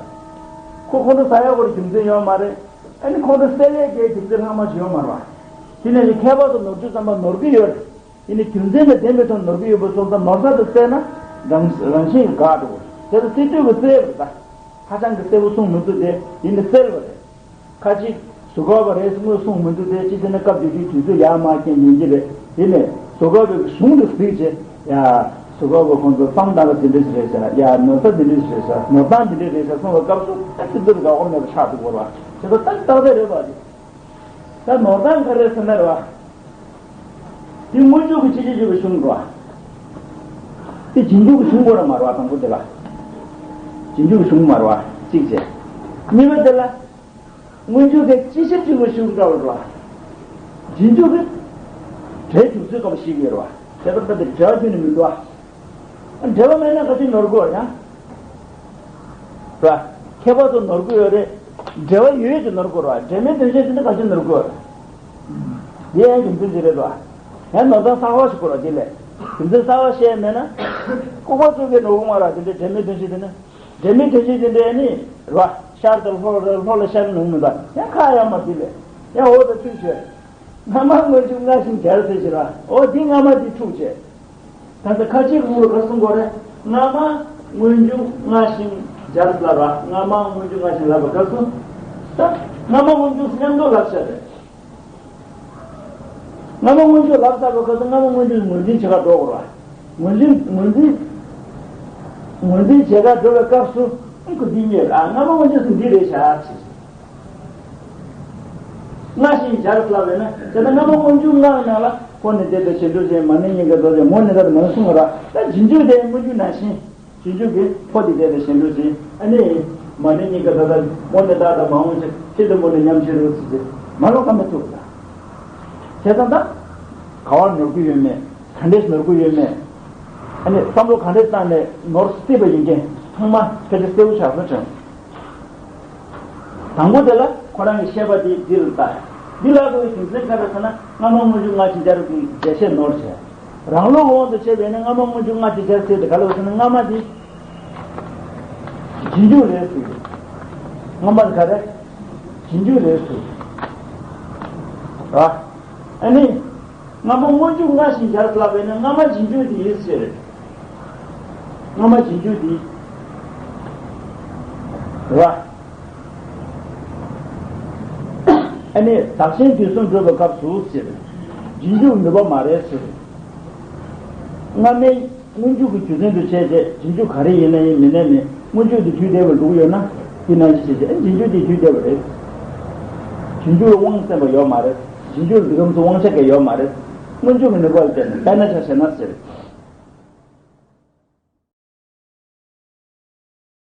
ཁོ་ཁོང་ཁྲོ་ཟ་ཡག་པོ་རྒྱུ་མཚན་ཡོད་མ་རེད། ཨ་ནི་ཁོང་ཁྲོ་སེལ་ཡས་ཀྱི་རྒྱུ་མཚན་ལྷག་མ་ཞིག་ཡོད་མ་རེད་བ། དེ་ནས་ནི་ཁྱད་པར་དུ་ནོར་དུས་ཙམ་པ་ནོར་གི་ཡོད་རེད། ཡིན་ནའི་རྒྱུ་མཚན་དང་ལྡན་པའི་ཐོག་ནོར་གི་ཡོད་པ་སོང་ཙང་ནོར་ས་དེ་བཙལ་ན་རང་རང་བཞིན་གྱིས་དགག་འགྲོ་གི་རེད། དེ་ཚོ་སྲིད་དུས་ཀྱི་བཙལ་བ་རེད་ད། ཧ་ཅང་གི་གསལ་པོ་གསུངས་མི་འདུག་དེ་ཡིན་ནའི་བཙལ་བ་རེད། ཁ་ཅིག་གཟུགས་སྐབས་པ་རེད་དངོས་གསུངས་མི་འདུག་དེ་ཅི་བྱས་ན་སྐབས་དེ་དུས་དུས་ཚོད་ཡར་མར་རྐྱེན་ཡིན་གྱི་རེད། དེ་ནས་གཟུགས་སྐབས་པའི་གཞུང་དུ་གཟིགས་བྱས་ཡ། གཟུགས་སྐབས་པ་ཁོང་ཚོ་བསམ་སྟངས་ལ་དེ་འདྲ་ཞིག་རེད་ཟེར་ཡ། ནོར་ས་དེ་འདྲ་ཞིག་རེད་ཟེར་ནོར་སྟངས་དེ་འདྲ་རེད་ཟེར་གསུངས་པའི་སྐབས་སུ་ད་སྲིད་དུས་དགག་པ་མེད་པ་ཆགས་འདུག་གོ་ར། དེ་ཚོ་ཏག་ཏག་དེ་རེད་པ། ད་ནོར་སྟངས་ག་རེ་ཟེར་ན་རེད་བ། དེ་སྔོན་འཇུག་གི་ཕྱི་རྒྱལ་འཇུག་པའི་གཞུང་རེད་བ། དེ་རྗེས་འཇུག་གི་གཞུང་དགོས་ར་མ་རེད་བ། དང་པོ་དེ་ལ། རྗེས་འཇུག་གི་གཞུང་མ་རེད་བ་གཅིག་བྱས། གཉིས་པ་དེ་ལ། སྔོན་འཇུག་གི་སྤྱི་ཆིངས་འཇུག་པའི་གཞུང་འདྲ་བ་རེད་བ། རྗེས་འཇུག་གི་སྒྲའི་འཇུག་ཚུལ་སྐབས་ཤེས་ཀྱི་ཡོད་རེད་བ། དེ་ལྟར་ད་དེ་འབྲེལ་བ་ཁྱོན་ནས་མི་འདུག་བ། འབྲེལ་བ་མེད་ན་ག་ཚོད་ནོར་དགོས་ཡང་། ར། ཁྱད་པར་དུ་ནོར་གྱི་ཡོད་རེད། འབྲེལ་བ་ཡོད་ཀྱི་ནོར་དགོས་ར། འབྲེལ་མེད་དོན་ཤེས་དེ་འདྲ་ག་ཚོད་ནོར་དགོས། འདི་ཡང་རྒྱུ་མཚན་ཅིག་རེད་དོ། ཡང་ནོར་སྟངས་གསར་པ་ཞིག་དགོས་ར་འདི་ལས། རྒྱུ་མཚན་གསར་པ་བཤད་མེད་ན། ལྐུགས་པ་བཙུགས་ཀྱི་ནོར་གྱི་མ་ར་དེ་འདྲའི་འབྲེལ་མེད་དོན་ཤེས་དེ་ནི། འབྲེལ་མེད་དོན་ཤེས་དེ་འདྲའི་ནི། ར། ཤར་དང་ལྷོ་ར་ལྷོ་ལ་ཤར་ནོར་མི་འདུག་ཡང་ཁ་ཡང་མ་འདི་ལས། ཡང་འོ་ད་ཚུལ་བྱོས། སྔ་མ་སྔོན་འཇུག་སྔ་ཞིང་སྦྱར་ཟེར་ཞིག་ར། འོ་འདི་སྔ་མ་འདི་འཁྲུག་བྱས། ད་ལྟ་ཁ་ཅིག་གུང་ལ་ག་གསུང་གོ་རེད། སྔ་མ་སྔོན་འཇུག་སྔ་ཞིང་སྦྱར་ལ་ར། སྔ་མ་སྔོན་འཇུག་སྔ་ཞིང་ལབ་པ་ག་གསུང་། ད་སྔ་མ་སྔོན་འཇུག་མཉམ་དུ་ལབ་བྱ་རེད། སྔ་མ་སྔོན་འཇུག་ལབ་ཚར་བ་ག་ཚོད་སྔ་མ་སྔོན་འཇུག་ངོས་འཛིན་བྱེད་ག་འགྲོ་དགོས་ར། ངོས་འཛིན་ངོས་འཛིན་ངོས་འཛིན་བྱེད་ག་འགྲོ་བའི་སྐབས་སུ་ཨང་ཀི་འདི་རྙེད་ལ་སྔ་མ་སྔོན་འཇུག་འདི་རེད་བཞག་ཅེས། སྔ་ཞིང་སྦྱར་ལབ་པས་ན་དེ་ལྟར་སྔ་མ་སྔོན་འཇུག་སྔ་ནང་ལ་འཕོ་ནས་འདས་དང་གཞན་སྒྲུབ་བྱེད། མ་ནིང་གཉིས་ཀ་ད་ལྟ་བྱེད། མོ་ནི་བདག་དང་མ་འོངས་གསུངས་པ་ར། ད་རྗེས་འཇུག་དེ་སྔོན་འཇུག་ནང་བཞིན་རྗེས་འཇུག་གི་འཕོ་དེ་འདས་དང་གཞན་སྒྲུབ་བྱེད། ཨ་ནི་མ་ནིང་གཉིས་ཀ་ད་ལྟ་མོ་ནི་བདག་དང་མ་འོངས་བྱེད། ཤིན་ཏུ་མོ་ནི་ཉམས་ཕྱིར་རོ་ཟེར་ཏེ་མ་ལོག་ག་མི་ཐུབ་ལ། བྱས་ཙང་ད། ག་བར་ནོར་གྱི་ཡོད་མེད། ག་འདྲས་ནོར་གྱི་ཡོད་མེད། ཨ་ནི་བསམ་བློ་ག་འདྲས་བཏང་ནས་ནོར་སྲིད་པ་ཡིན་མཁན་ཚང་མ་ཕལ་ཆེར་གསལ་པོ་ཆགས་སོང་ཅང་། དང་པོ་དེ་ལ་ཁོ་རང་གི་བཤད་པ་དེ་འདི་ལ་ལྟ། འདི་ལ་དགོས་པའི་རྒྱུ་མཚན་ག་རེ་ཟེར་ན་སྔ་མ་སྔོན་འཇུག་སྔ་ཕྱི་སྦྱར་གྱི་འགྲེལ་བཤད་ནོར་བྱས། རང་ལུགས་དབང་དུ་བྱས་པས་ན་སྔ་མ་སྔོན་འཇུག་སྔ་ཕྱི་སྦྱར་ཟེར་དེ་ག་ལ་ཟེར་ན་སྔ་མ་དེ་རྗེས་འཇུག་རེད་ཟེར། སྔ་མ་དེ་ག་རེ། རྗེས་འཇུག་རེད་ཟེར། ར། ཨ་ནི། སྔ་མ་སྔོན་འཇུག་སྔ་ཞིང་སྦྱར་ལབ་པས་ན་སྔ་མ་རྗེས་འཇུག་དེ་ཡིན་ཟེར། སྔ་མ་རྗེས་འཇུག་དེ། ར། ཨ་ནི་བདག་གཞན་དུས་གསུམ་སྒྲུབ་པའི་སྐབས་སུ་ཟེར། རྗེས་འཇུག་ནུས་པ་མ་རེད་ཟེར། སྔ་མའི་སྔོན་འཇུག་གི་རྒྱུ་མཚན་དུ་བྱས་ཏེ་རྗེས་འཇུག་ག་རེ་ཡིན་ན་ཡིན་མིན་ན་མིན། སྔོན་འཇུག་དེ་དུས་འདས་པར་འགྲོ་གི་ཡོད་ན་དེ་ནང་བཞིན་བྱས་ཏེ་ཨ་རྗེས་འཇུག་དེ་དུས་འདས་པ་རེད། རྗེས་འཇུག་ལ་དབང་བཙན་པ་ཡོད་མ་རེད། རྗེས་འཇུག་ལ་འདི་གམ་སུ་དབང་ཆ་གང་ཡོད་མ་རེད། སྔོན་འཇུག་གི་ནུས་པ་ལ་བརྟེན་ནས་དཔེར་ན་ཆ་བཞག་ན་ཟེར།